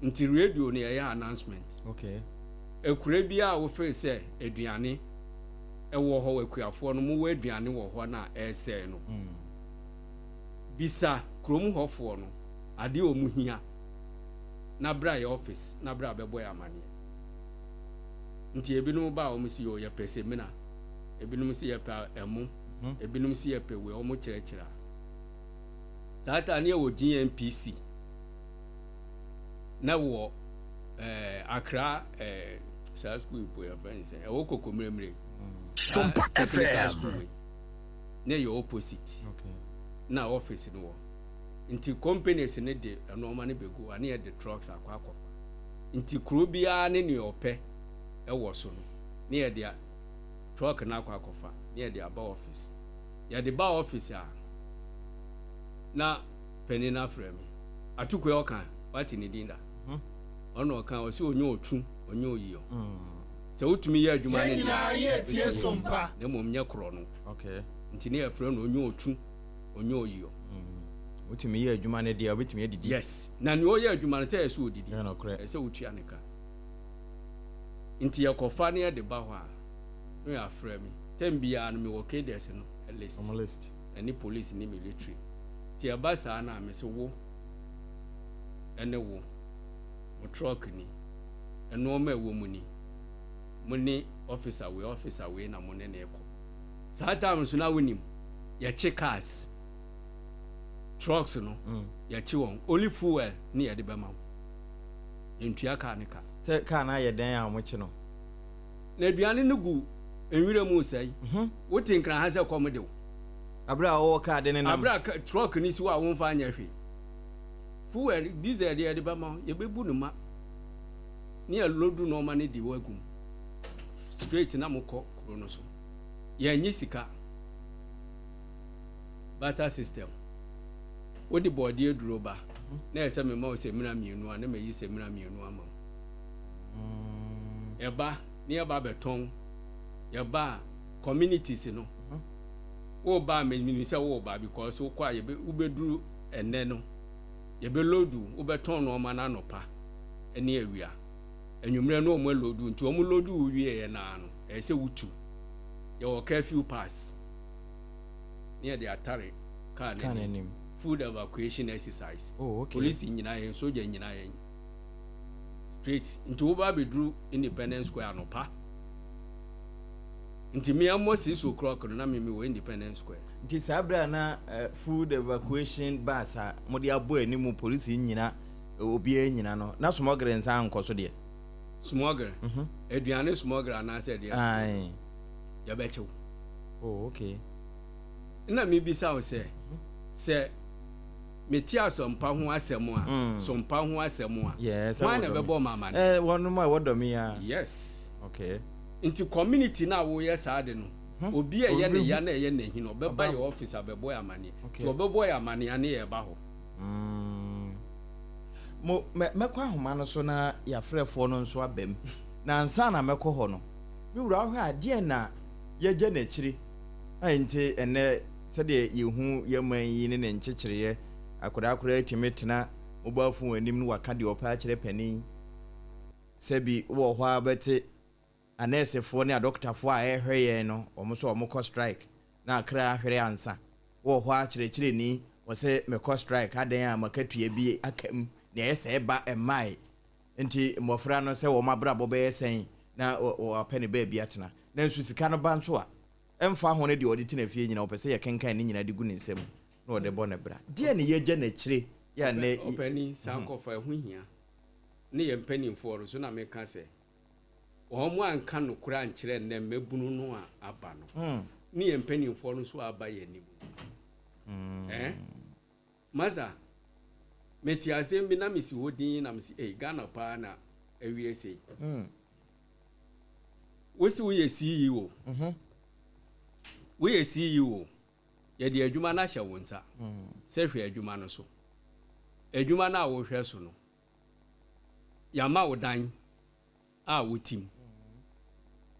Nti radio no yɛyɛ announcement. Okay. Akura bi a wofeel sɛ aduane ɛwɔ hɔ, akuafoɔ no mowɔ aduane wɔ hɔ na ɛresɛe no. Bisa kurom hɔfoɔ no adeɛ a wɔn hia na bra yɛ office na bra bɛbɔ yɛ amaneɛ. Nti ebinom ba a wɔn si yo yɛpɛ semina, Ebinom si yɛpɛ ɛmo, ebinom si yɛpɛ wei, wɔn kyerɛkyerɛ a. Saa ta ne yɛwɔ GNPC na wɔ Accra, saa school mpo yɛfrɛ no sɛ ɛwɔ Kokomlemle. Sompa Technical FM. school wei ne yɛ opposite na office no wɔ. Nti companies ne de nneɛma no bɛgu hɔ a, ne yɛde trucks akɔ akɔfa. Nti kuro biara ne nea ɔpɛ ɛwɔ so no, ne yɛde truck no akɔ akɔfa, ne yɛde aba office. Yɛde ba office a, na panin no afrɛ me. Atukwe ɔka, wate ne din da? Ɔno ɔka, ɔsɛ ɔnyɛ ɔtwu, ɔnyɛ oyiyɔ. Sɛ wotumi yɛ adwuma Yɛn no deɛ, nyinaa yɛtie wobɛtumi Sompa. na mmom nyɛ korɔ no. Nti ne yɛfrɛ no ɔnyɛ ɔtwu, ɔnyɛ oyiyɔ. Wotumi yɛ adwuma no deɛ, wobɛtumi adidi. Yes, na nea ɔyɛ adwuma no, sɛ ɛsɛ odidi, Ɛyɛ nokorɛ. ɛsɛ wotua ne ka. Nti yɛkɔfa ne yɛde ba hɔ a, na yɛafrɛ me. Tɛm biara no mewɔ cadres no list. Ɔmo list. Ɛne police ne military. Nti ɛba saa no a, me sɛ wo ɛne wo mo truck ni, ɛnoɔma ɛwɔ mu ni, mo ne officer wei, officer wei na mo ne ne kɔ. Saa time nso na wonim yɛkye cars, trucks no, yɛkye wɔn, only fuel ne yɛde bɛma wo, yɛntua car ne ka. Sɛ car no ayɛ dɛn a wɔkye no? Na aduane no gu nwura mu sɛe. Wote Nkran ha sɛ kɔm de wo. Abere a wɔwɔ car de ne nam. Abere a truck ni si hɔ a womfa nyɛ hwee, fuel, diesel deɛ yɛde bɛma wo, yɛbɛbu no ma ne yɛload nɔɔma no de wagu mu straight na mokɔ kuro no so. Yɛnnye sika. Barter system. Wode bɔɔdeɛ duro ba na ɛsɛ mema wo sɛmina 2 a, na mayi sɛmina 2 ama wo. Yɛba ne yɛba bɛtɔn. Yɛba a, communities no, woba a, menim sɛ woba because wokɔ a, wobɛduru ɛnnɛ no, yɛbɛload, wobɛtɔn nɔɔma no anɔpa ne awia, anwummerɛ no ɔmo aload. Nti ɔmo load wo wieɛ naa no, ɛyɛ sɛ wotu. Yɛwɔ curfew pass ne yɛde atare car car n'anim. N'anim. Food evacuation exercise. Oh, okay. Police nyinaa yɛn, soja nyinaa yɛn straight. Nti woba abɛduru Independence Square anɔpa, nti mmea mmɔ 6 o'clock no na mimi wɔ Independence Square. Nti saa berɛ a na food evacuation bus a mode abɔ anim, polisi nyina, obiara nyina no, na smuggling nsa nkɔ so deɛ? Smuggling? Aduane smuggling anaasɛ aduane? Ae. Yɛbɛkyew. Oh, okay. Na mebisa wo sɛ mete asɔmpa ho asɛm a, sompa ho asɛm a, Yes. hwan na ɛbɛbɔ ma amane? Wɔnom a wɔdɔ me a. Yes. Nti community no a woyɛ saa de no, obi a ɛyɛ ne ya na ɛyɛ n'ahi no, ɔbɛba Ɔba- yɛ office abɛbɔ yɛ amaneɛ. Nti ɔbɛbɔ yɛ amaneɛ ne yɛba hɔ. Mo mɛkɔ ahoma no so na yɛafrɛfoɔ no nso aba mu. Na ansa na mɛkɔ hɔ no, me wura, wohwɛ a, deɛ na yɛgya n'akyiri a nti ɛnɛ sɛdeɛ yɛhu yɛman yi ne ne nkyekyereɛ, akwadaa koraa tumi tena mobile phone anim no, waka deɛ ɔpɛ akyerɛ panin, sɛbi wɔ hɔ a bɛte anɛɛsefoɔ ne adɔkotafoɔ a ɛrehwɛ yɛn no, wɔn nso wɔn kɔ strike na akra ahwere ansa wɔ hɔ a, kyerɛkyerɛni wɔsɛ mekɔ strike adan a makatua bi aka mu nea ɛyɛ sɛ ɛba ɛmmae. Nti mmɔfra no sɛ wɔn abrabɔ bɛyɛ sɛn na wɔapɛ ne baabi atena? Nanso sika no ba nso a, ɛmfa ho no deɛ ɔde tena fie nyina, wɔpɛ sɛ yɛkenkan ne nyinaa de gu ne nsam na ɔde bɔ ne bra. Deɛ ne yɛgya n'akyire yɛ a nɛ? Ɔpani, saa nkɔfa ɛho hia ne yɛ mpanimfoɔ no so na meka sɛ wɔn mo anka nokorɛ ankyerɛ nnɛ mmabunu no a aba no, ne yɛ mpanimfoɔ no nso aba yɛ anim. Masa, mete asɛm bi na mesi hɔ din na mesi, ei, Ghana paa na awie sei. Wosi woyɛ CEO, woyɛ CEO, yɛde adwuma no ahyɛ wo nsa sɛ hwɛ adwuma no so. Adwuma no a wohwɛ so no, yɛama wo dan a wotim,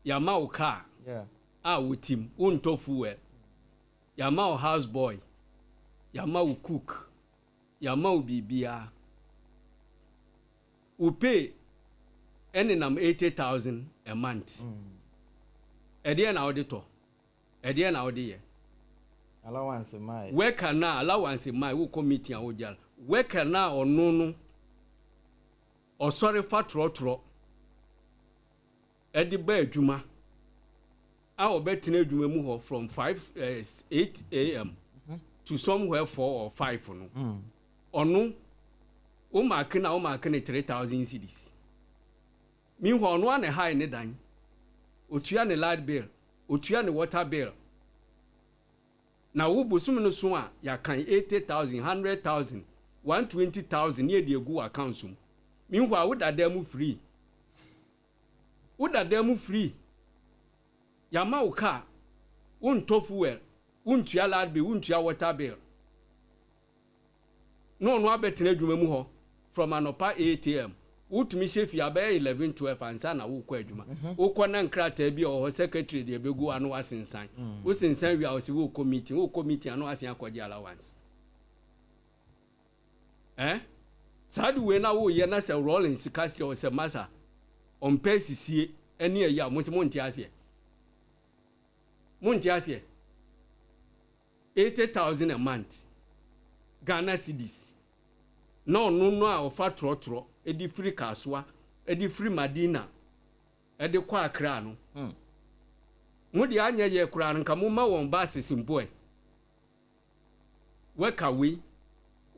yɛama wo car a wotim, wontɔ fuel, yɛama wo house boy, yɛama wo cook, yɛama wo biribiara. Wo pay ɛnenam 80,000 a month. Ɛdeɛ na wode tɔ? Ɛdeɛ na wode yɛ? Allowance mae. Worker na allowance mae, wokɔ meeting a wogya worker na ɔno no ɔsɔre fa trɔtrɔ ɛde ba adwuma. A ɔbɛtena adwuma mu hɔ from 5 8 a.m. to somewhere 4 or 5 no, ɔno wo mark na wo mark ne 3,000 cedis. Meanwhile, ɔno ana hire ne dan, otua ne light bill, otua ne water bill. Na wo bosom no so a, yɛakan 80,000, 100,000, 120,000 ne yɛde egu account mu. Meanwhile, wo dada mu free, wo dada mu free. Yàmà wo car, wontɔ fuel, wontua light bill, wontua water bill, na ɔno abɛtena adwuma mu hɔ from anɔpa 8 a.m. Wotumi hyɛ fie abɛyɛ 11, 12 ansa na wokɔ adwuma. Wokɔ na nkrataa bi a ɔwɔ hɔ, secretary deɛ bɛgu ano, wasensan. Wosensan wie a, wɔsi wokɔ meeting. Wokɔ meeting ano, asen akɔgye allowance. Saa de wei na woyɛ na sɛ Rawlings ka kyerɛ wo sɛ masa ɔmpɛ sisie ɛne ayi a, mo sɛ monte aseɛ, monte aseɛ. 80,000 a month, Ghana cedis, na ɔno no a ɔfa trɔtrɔ ɛde firi Kasoa, ɛde firi Madina, ɛde kɔ Akra no, mo deɛ anyɛ yɛ koraa no, nka mo ma wɔn buses mpo. Ɛ wɛka wei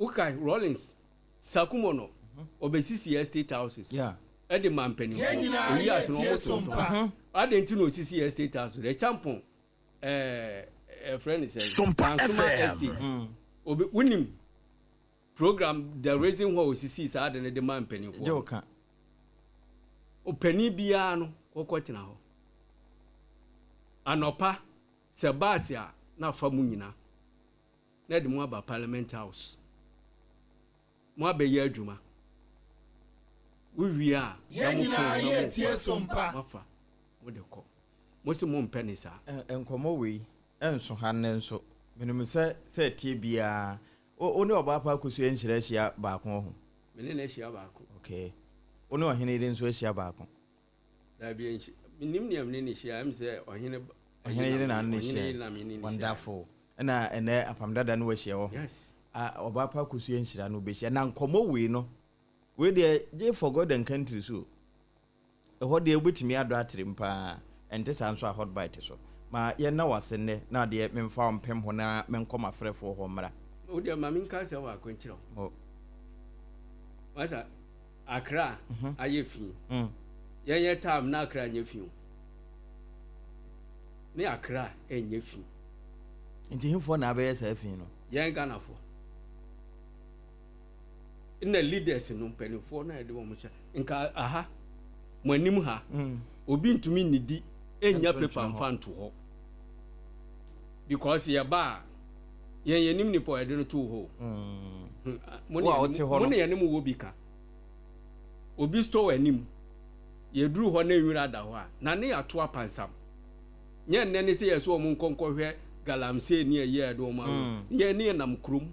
woka Rawlings Sakumo no, ɔbɛsisi estate houses ɛde ma mpanimfoɔ. Yɛn nyinaa Oyi ase no, yɛ ɔmo tie so tontɔn. mpa. Ade nti na osisi estate house Ɛkyampɔn, ɛfrɛ ne sɛ Sompa Dansoma FM. Estate. Obi wunim program, the reason why osisi saa de ne de ma gye wo mpanimfoɔ. ka. Ɔpanin biara no kɔkɔ tena hɔ anɔpa sɛ baasi a na afa mu nyinaa na de mu aba Parliament House mo abɛyɛ adwuma. Wowie a, na Yɛn mo nyinaa kɔn na yɛ mo tie kɔ so mpa. moafa mo de kɔ. Mo si mo mpɛ ne saa. Nkɔmmɔ wei ɛnso ha nnɛ nso. Menim sɛ ɛtie biara wo ne ɔbaa pa Akosua nhyira ahyia baako wɔ ho. Me ne na ahyia baako. Okay, wo ne ɔhene yere nso ahyia baako? Daabi, nhyia menim nea mene ne hyia sɛ ɔhene. Ɔhene yere na ne Ɔhene hyia. yere na me ne ne hyia. Wonderful. Ɛna ɛnɛ apam dada no wahyia wɔ ho? Yes. Ah, ɔbaa pa Akosua nhyira no wobɛhyia na nkɔmmɔ wei no, wei deɛ gye for God and country so. Ɛhɔ deɛ wobɛtumi adɔ aterem paa. Ɛnte saa nso a, hot bite so ma yɛnna wase nnɛ na adeɛ memfa wo mpem hɔ na menkɔ m'afrɛfoɔ hɔ mmra. Wo deɛ, ma menka sɛ baako nkyerɛ wo. Masa, Akra ayɛ fi. Yɛnyɛ time na Akra nyɛ fi o, ne Akra ɛnyɛ fi. Nti hemfoɔ na abɛyɛ saa fi no? Yɛn Ghanafoɔ na leaders no, mpanimfoɔ na yɛde wɔn hyɛ nka aha mo anim ha. Obi ntumi nnidi ɛnya Ɛnto paper ntwene hɔ. mfa nto hɔ because yɛba a, yɛn yɛnim nipa a yɛde no too hɔ o. Mo ne Wo a yɛne wote hɔ mo no. ne yɛne mo wɔ bi ka. Obi store anim, yɛduru hɔ na nwura da hɔ a, na ne yɛato apansam. Nyɛ nnɛ ne sɛ yɛ sɛ ɔmo nkɔnkɔhwɛ galamsey ne ɛyɛ ɛde ɔmo awo. Yɛn ne yɛnam kurom.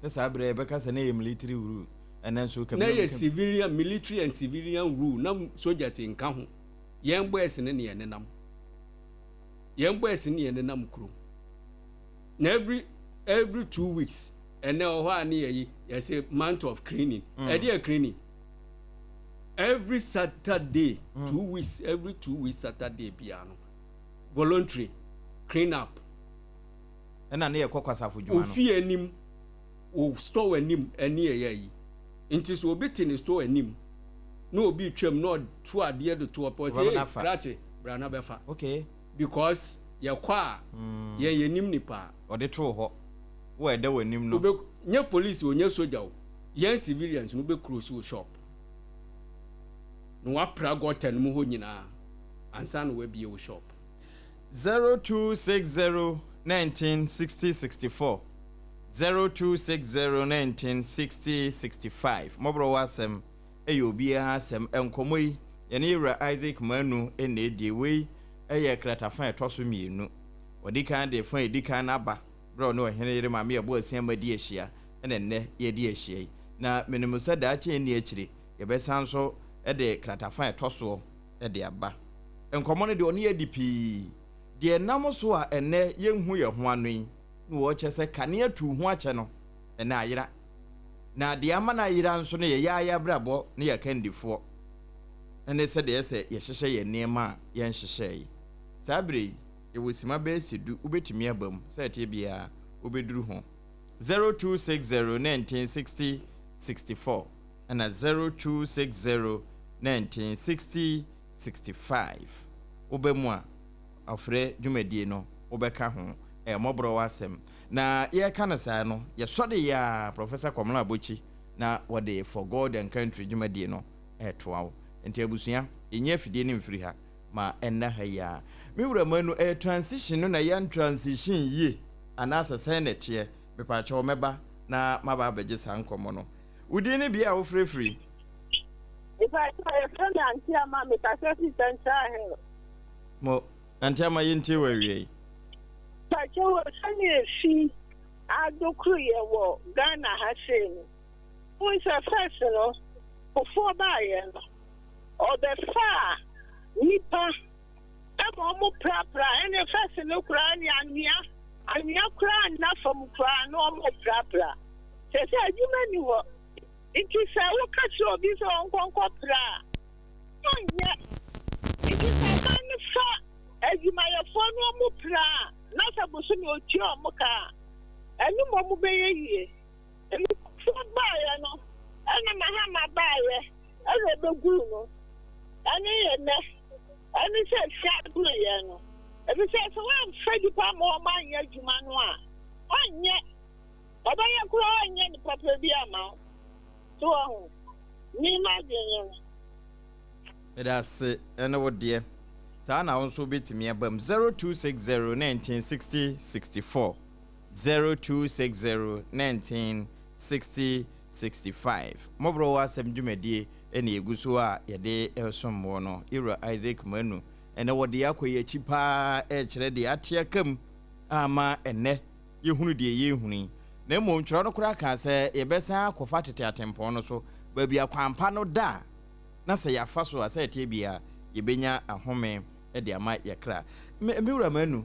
Sɛ saa berɛ yɛbɛka sɛ ne yɛ military rule, ɛnɛ nso Na yɛ civilian, military and civilian rule na soldiers nka ho. Yɛn boys ne ne yɛn nenam, yɛn boys ne yɛn nenam kurom na every 2 weeks. Ɛnɛ wɔ hɔ a, ne yɛ yi yɛsɛ month of cleaning. Ɛde yɛ cleaning every Saturday, 2 weeks, every 2 weeks Saturday biara no, voluntary clean up. Ɛna ne yɛkɔ kwasafo dwuma no. Ofie anim, o store anim, ɛne ɛyɛ yi. Nti sɛ obi te ne store anim na obi twam na ɔto adeɛ de to ɔpɔ Ɔbɛma sɛ n'afa. Krakye bra na bɛfa because yɛkɔ a, yɛn yɛnim nipa. Ɔde too hɔ wo a ɛda w'anim no. Obe nye police o, nye soja o, yɛn civilians no bɛ close o shop na wapra gutter no mu hɔ nyinaa ansa na wabie wo shop. 0260 19 60 64, 0260 19 60 65. Mmɔborɔ wɔ asɛm ɛyɛ obiara asɛm. Nkɔmmɔ yi, yɛne yɛwura Isaac Manu ɛna ɛdie. Wei ɛyɛ kratafa a ɛtɔ so mmienu. Wɔde kan de fa a ɛdi kan no aba berɛ a ɔne ɔhene yere maame yɛbɔ asia ma di ahyia, ɛna nnɛ yɛdi ahyia yi. Na menim sɛ daakye nni akyire yɛbɛsan so de kratafa a ɛtɔ soɔ de aba. Nkɔmmɔ no deɛ, ɔne yɛdi pii deɛ nam so a ɛnɛ yɛnhu yɛn ho ano yi na wɔkyɛ sɛ kanea tu ho akyɛ no ɛnɛ ayera, na deɛ ama no ayera nso no, yɛyɛ ayɛ abrabɔ ne yɛ kandifoɔ ɛne sɛdeɛ sɛ yɛhyehyɛ yɛn nneɛma a yɛnhyehyɛ yi saa berɛ yi. Yɛwɔ sima bɛyɛ sɛ du, wobɛtumi aba mu, sɛ ɛteɛ biara wobɛduru ho. 0260 19 60 64 ɛna 0260 19 60 65. Woba mu a, ɔfrɛ dwumadie no wobɛka ho. Ɛyɛ mmɔborɔwa asɛm. Na yɛreka no saa no, yɛsɔre yɛ ara, Professor Komla Abokyi na wɔde For God and Country dwumadie no retoa wo. Nti abusua, yɛnyi afidie no mfiri ha ma ɛnna ha yi ara. Me wura Manu, ɛyɛ transition no na yɛn transition yie anaasɛ sɛn na ɛteɛ? Mepaakyɛw mɛba na maba abɛgye saa nkɔmmɔ no. Wo din ne bea a wofrɛ firi? Mepaakyɛw, yɛfrɛ me Auntie Ama, mekasa fi Central Hill. Mo, Auntie Ama yɛntie wo awia yi. Mepaakyɛw, wɔ sɛnea efi adokoroyɛ wɔ Ghana ha sei no, wohu sɛ first no, Kufuor baeɛ no, ɔbɛfaa nnipa ma wɔn prapra, ɛne first no koraa ne anwea, anwea koraa nna fam koraa na wɔn prapra. Kyerɛ sɛ adwuma nni hɔ. Nti sɛ woka kyerɛ obi sɛ ɔnkɔ nkɔpra a, ɔnyɛ. Nti sɛ aban no fa adwumayɛfoɔ no wɔn pra a, na sɛ bosome ɔtua wɔn ka a, ɛno mmom bɛyɛ yie. Nkurɔfoɔ baeɛ no, ɛna Mahama baeɛ ɛna ɔbɛguu no. Ɛne yɛ nnɛ, ɛne sɛ fie agoroyɛ no. Ɛfiri sɛ sɛ woamfa nnipa amma wɔn anyɛ adwuma no a, ɔnyɛ. Ɔbɛyɛ koraa ɔnyɛ ne papa bi ama wo. So wahu? Me m'adwene no. Meda ase ne wo deɛ. Saa na wo nso wobɛtumi aba mu. 0260 19 60 64 0260 19 60 65 Mmɔborɔ wɔ asɛm dwumadie na yɛgu so a yɛde resom woɔ no. Yɛwura Isaac Manu ɛnɛ wɔde yɛn akɔ yɛn akyi paa rekyerɛ deɛ ate aka mu ama ɛnnɛ yɛhunu deɛ yɛrehunu yi, na mmom twerɛ no koraa kaa sɛ yɛbɛsan akɔfa tete atempɔn no so, baabi a kwan pa no da a, na sɛ yɛafa so a, sɛ ɛteɛ biara, yɛbɛnya ahome de ama yɛn kra. Me, me wura Manu,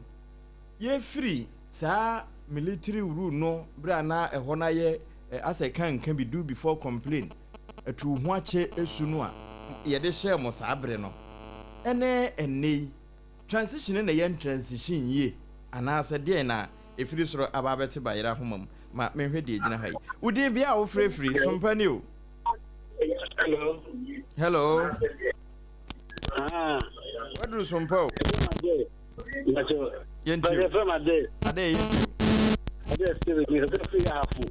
yɛfiri saa military rule no berɛ a na ɛhɔ no ayɛ asɛ ka nka bi, do before complain, atu ho akyɛ su no a yɛde hyɛɛ mo saa bere no, ɛne ɛnnɛ yi, Transition no na ɛyɛ ntransition yie anaasɛ deɛn na ɛfiri soro aba abɛte bayerɛ ahoma mu? Ma menhwɛ deɛ ɛgyina ha yi. Wo din, bea a wofrɛ firi, Sompa ni o. Hello. Hello. Ah. Waduru Sompa o. Yɛntie o. Ade yɛntie o. Ade Steven, mekasa firi Ahafo.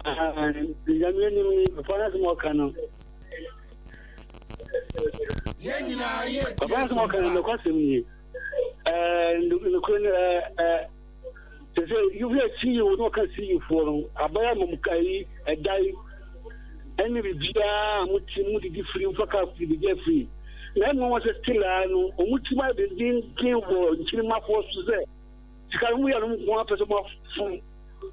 Ah, Nyame anim ni, papa no asɛm ɔka no. Yɛn nyinaa yɛ tie Papa asɛm ɔka no nokwasɛm nie. Nokorɛ no sɛ sɛ yɛhwɛ CEO na ɔka CEO foɔ no abaya mom ka yi ɛda yi ɛne biribiara a mo ti mo didi firi mfa kaa firi biribiara firi na ɛmu wɔn sɛ still a no wɔn ti ma dendenden wɔ nkyirimafoɔ so sɛ sika no mu yɛ no nko ara pɛ sɛ mo afom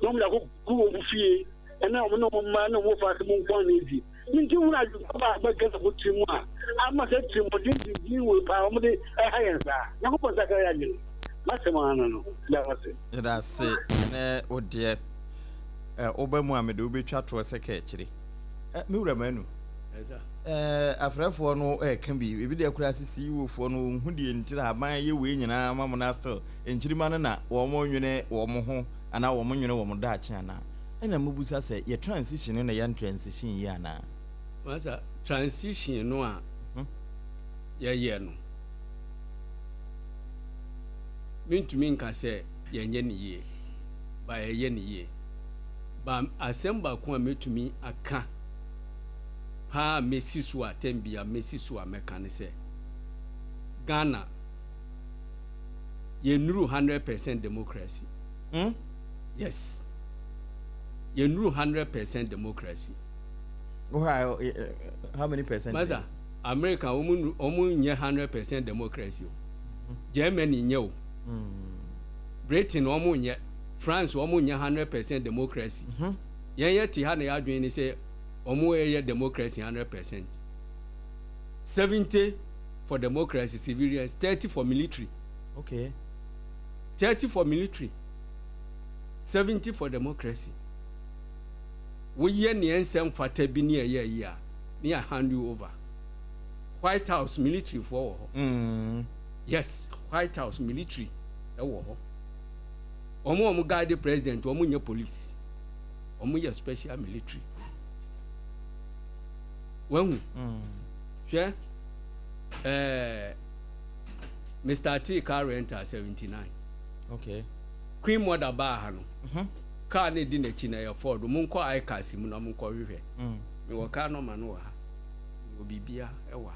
na wɔn de akɔ gu wɔn fie ɛna wɔn ne wɔn mma ne wɔn fa ase mo nko ara na edi. Enti hunu adwempa ba a ɛba Ghanafoɔ tiri mu a ama saa atirimuɔden denden wei paa wɔde ɛha yɛn saa. Nyankopɔn nsakra yɛn adwene. M'asɛm ara no no. Meda wo ase. Yɛda ase ne wo deɛ. Ɛ, woba mu a mede wo bɛtwa toɔ sɛ kaakyire. Ɛ, me wura Manu, ɛ, afrɛfoɔ no ɛreka bi, ebi deɛ koraa sɛ CEO foɔ no wɔnhu deɛ nti na aban yɛ wei nyinaa ma mo na still nkyirima no na wɔn nwene wɔn ho anaa wɔn nwene wɔn daakye anaa. Ɛna mobisa sɛ yɛ transition no na yɛn transition yie anaa? Masa, transition no a yɛyɛ no, mentumi nka sɛ yɛnyɛ no yie, ba yɛyɛ no yie. Ba asɛm baako a mɛtumi aka paa a mɛsi so a tɛm bia mɛsi so a mɛka ne sɛ, Ghana yɛnnuru 100% democracy. Hmm? Yes. Yɛnnuru 100% democracy. Wohwɛ a, how many percent? Masa, America wɔn wɔn nyɛ 100% democracy o. Mhm. Germany nyɛ o. Britain wɔn nyɛ. France wɔn nyɛ 100% democracy. Mhm. Yɛn yɛ te ha na yɛadwene ne sɛ wɔn yɛ democracy 100%. 70 for democracy civilians, 30 for military. Okay. 30 for military. 70 for democracy. Woyɛ nea ɛnsɛ mfata bi ne ɛyɛ ayi a, ne yɛ hand you over. White House military foɔ wɔ hɔ. Mm. Yes, White House military ɛwɔ hɔ. Wɔn a wɔn guide president wɔn nyɛ police. Wɔn yɛ special military. Wahu? Mm. Hwɛ, ɛɛ, Mr. T car rental 79. Okay. Queen mother baa ha no. Mm -hmm. Car no di n'akyi na ɛyɛ Ford. Monkɔ iCars mu na monkɔ hwehwɛ. Mm. Mewɔ car nɔma no wɔ ha. Mewɔ biribia ɛwɔ ha.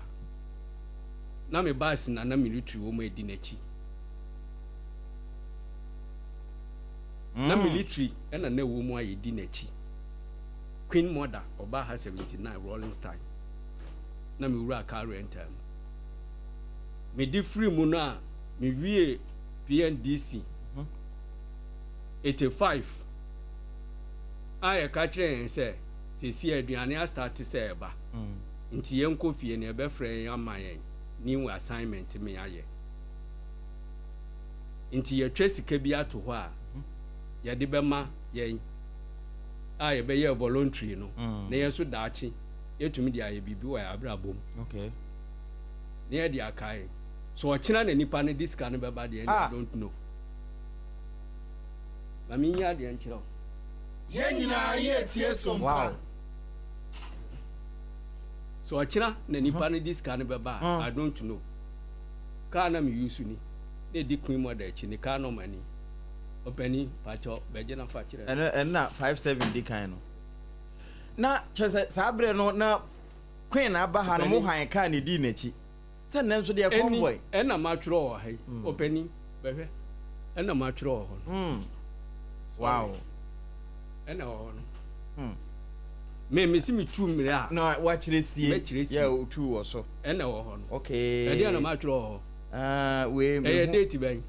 Na me bus na na military wɔ mu adi n'akyi. Na mm. military ɛna na ɛwɔ mu a yɛdi n'akyi. Queen mother ɔbaa ha 79 Rollins time. Na me wura car rental mu. Mede firi mu no a mewie PNDC 85 a yɛka kyerɛ yɛn sɛ seesei aduane astarte sɛ ɛba nti yɛnkɔ fie na yɛbɛfrɛ yɛn ama yɛn new assignment me ayɛ. Nti yɛtwa sika bi ato hɔ a yɛde bɛma yɛn a yɛbɛyɛ voluntary no na yɛn nso daakye yɛtumi de ayɛ biribi wɔ yɛn abrabɔ mu. Okay. Na yɛde akae. So ɔkyena na nipa no de sika no bɛba deɛ ah. I don't know. Ma menyi adeɛ nkyerɛ wo. Yɛn nyinaa yɛretie sompa. Wow. So ɔkyena na nipa no de sika no bɛba a, I don't know. Kaa na me use ni, na edi Queen Mother akyi ne kaa nɔma ni. Ɔpanin, pakyɛw, bɛgye na fa kyerɛ. Ɛno ɛno na 57 di kan no. Na kyerɛ sɛ saa berɛ no na Queen aba ha no mo hwan kaa na edii n'akyi? Sɛ nnɛ nso deɛ convoy. Ɛni ɛna matwerɛ wɔ ha yi. Ɔpanin, bɛhwɛ. Ɛna matwerɛ wɔ hɔ no. Mm. Wow. Ɛna wɔ hɔ no. Mm. Me me si me tu mmerɛ a. Na wakyerɛ sie. Mɛkyerɛ sie. Yɛ otu wɔ so. Ɛna wɔ hɔ no. Okay. Ɛdeɛ na matwerɛ wɔ hɔ. Ah, wei me. Ɛyɛ date bɛn?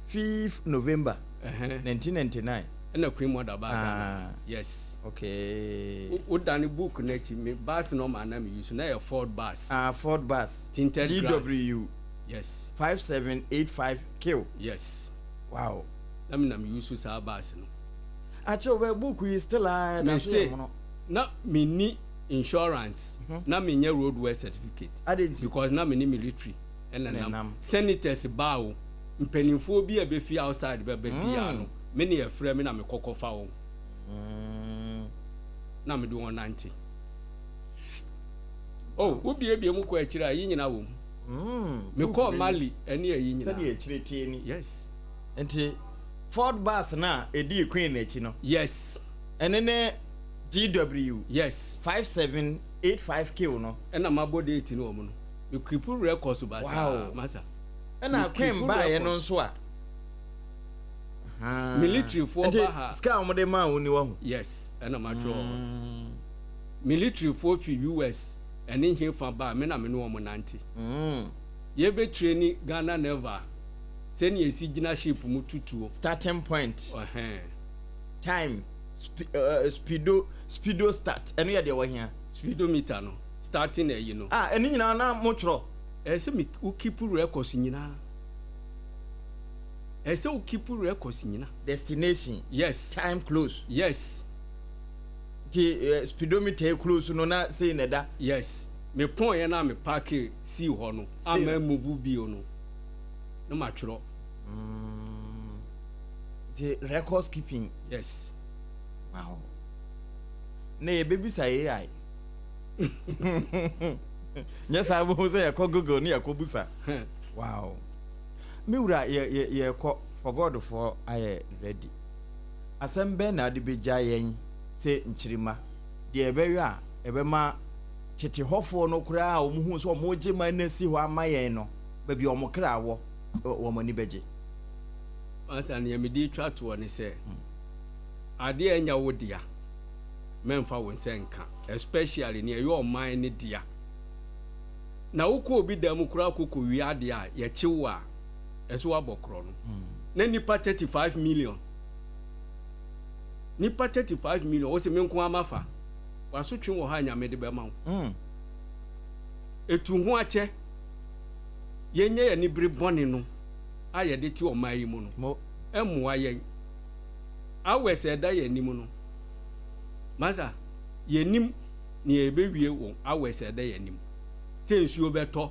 5 November. Uh -huh. 1999. Ɛna Queen Mother baa Ghana. Ah. Yes. Okay. Wo dane book no akyi me bus number na me use na yɛ Ford bus. Ah, Ford bus. Tinted glass. GW. Yes. 5785 Q. Yes. Wow. Na me na me use saa bus no. Akyɛ wo book yi still a da so yɛ mono. Na me ni insurance. Mm -hmm. Na me nyɛ road work certificate. Ade nti. Because na me ni military. Ɛna nam. Senators baa o. Mpanimfoɔ bi a ɛbɛfi outside bɛba biara no, me na yɛfrɛ me na mekɔ kɔfa wɔn. Na mede wɔn nante. Oh, wobiebie mu kɔ akyire a, yi nyinaa wɔ mu. Mekɔɔ Mali ɛne ayi nyinaa. Sɛdeɛ akyire teɛ ni. Yes. Nti Ford bus no a ɛdii Queen akyi no. Yes. Ɛne ne GW. Yes. 5785Q no. Ɛna mabɔ date no wɔ mu no. Me keep records basaa. Wow. Masa. Ɛna Queen baeɛ no nso a. Military foɔ ba ha. Nti sika a wɔde maa wo ni wahu. Yes, ɛna matwerɛ wɔ hɔ. Military foɔ fi US ɛne hefa ba a, me na me ne wɔn nante. Yɛbɛ traini Ghana Naval sɛnea yɛsi gyina ship mu tu tuo. Starting point. Ɔhɛn. Time, speedo, speedo start, ɛno yɛ deɛ wɔhia. Speedometer no, starting ɛyi no. Ah, ɛno nyinaa na motwerɛ. Ɛsɛ sɛ me wo keep records nyinaa. Ɛsɛ sɛ wo keep records nyina. Destination. Yes. Time close. Yes. Nti eh, speedometer close no na sei na ɛda. Yes. Me pɔn yɛ na me parke sii hɔ no a ma move bio no na ma twerɛ. Mm. Nti records keeping. Yes. Wow. Na yɛbɛbisa AI. Nyɛ saa bohu sɛ yɛkɔ Google ne yɛkɔ busa. Wow. Me wura yɛ yɛ yɛkɔ for God foɔ ayɛ ready. Asɛm bɛn na ade bɛgya yɛn sɛ nkyirima? Deɛ ɛbɛyɔ a ɛbɛma tete hɔfoɔ no koraa a wɔn hu sɛ wɔn regye man no asi hɔ ama yɛn no, baabi a wɔn kra wɔ, wɔn ani bɛgye. Masa, nea mede retwa toɔ ne sɛ, adeɛ a ɛnyɛ wo dea, mɛmfa wo nsa nka, especially nea ɛyɛ ɔman no dea. Na wokɔ obi dan mu koraa kɔ kɔwia adeɛ a, yɛkye wo a, ɛso woabɔ korɔ no. Na nnipa 35 million, nnipa 35 million, wo se me nko ara mafa, w'asotwe wɔ hɔ a Nyame de bɛma wo. Etu ho akyɛ, yɛnyɛ yɛn anibere bɔne no a yɛde te ɔman yi mu no, ɛmmoa yɛn. Hours a ɛda yɛn anim no, masa, yɛnnim nea yɛbɛwie wɔ hours a ɛda yɛn anim. Sɛ nsuo bɛtɔ,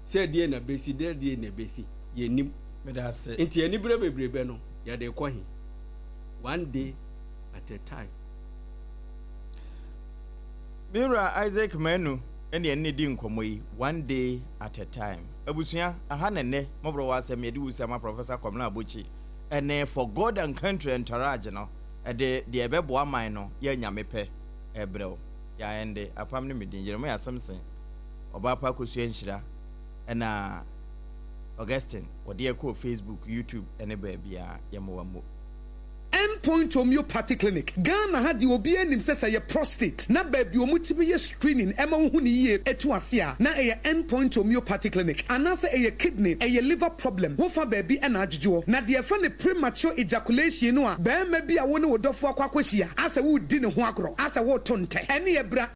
Sɛ deɛ na bɛsi, dɛ deɛ na ɛbɛsi, yɛnnim. Meda ase. Nti aniberɛ bebrebe no, yɛde rekɔ he? One day at a time. Me wura Isaac Manu ne yɛne no di nkɔmmɔ yi, One day at a time. Abusua, aha na nnɛ mmɔborɔ wɔ asɛm yɛde wusi ama Professor Kwamina Abokyi ne For God and Country Entourage no de deɛ ɛbɛboa man no yɛ Nyame pɛ rebrɛ wo. Yɛ ɛnde, apam ne me din, Jeremiah Simpson, Ɔbaa Pa Akosua Nhyira, ɛna Augustine, wɔde yɛ kɔɔ Facebook, YouTube ne baabiara. Yɛma wo ammo. End Point Homeopathy Clinic, Ghana ha deɛ obiara nim sɛ sɛ ɛyɛ prostate na baabi a wɔtumi yɛ screening ɛma wohu no yie ɛtu ase a na ɛyɛ End Point Homeopathy Clinic anaasɛ ɛyɛ kidney, ɛyɛ liver problem wo fa baabi ɛna adwodwoɔ. Na deɛ yɛfrɛ no premature ejaculation no a barima bi a wo ne wo dɔfoɔ akɔ akɔhyia asɛ woredi ne ho agorɔ asɛ woreto ntɛ ɛne ɛbra.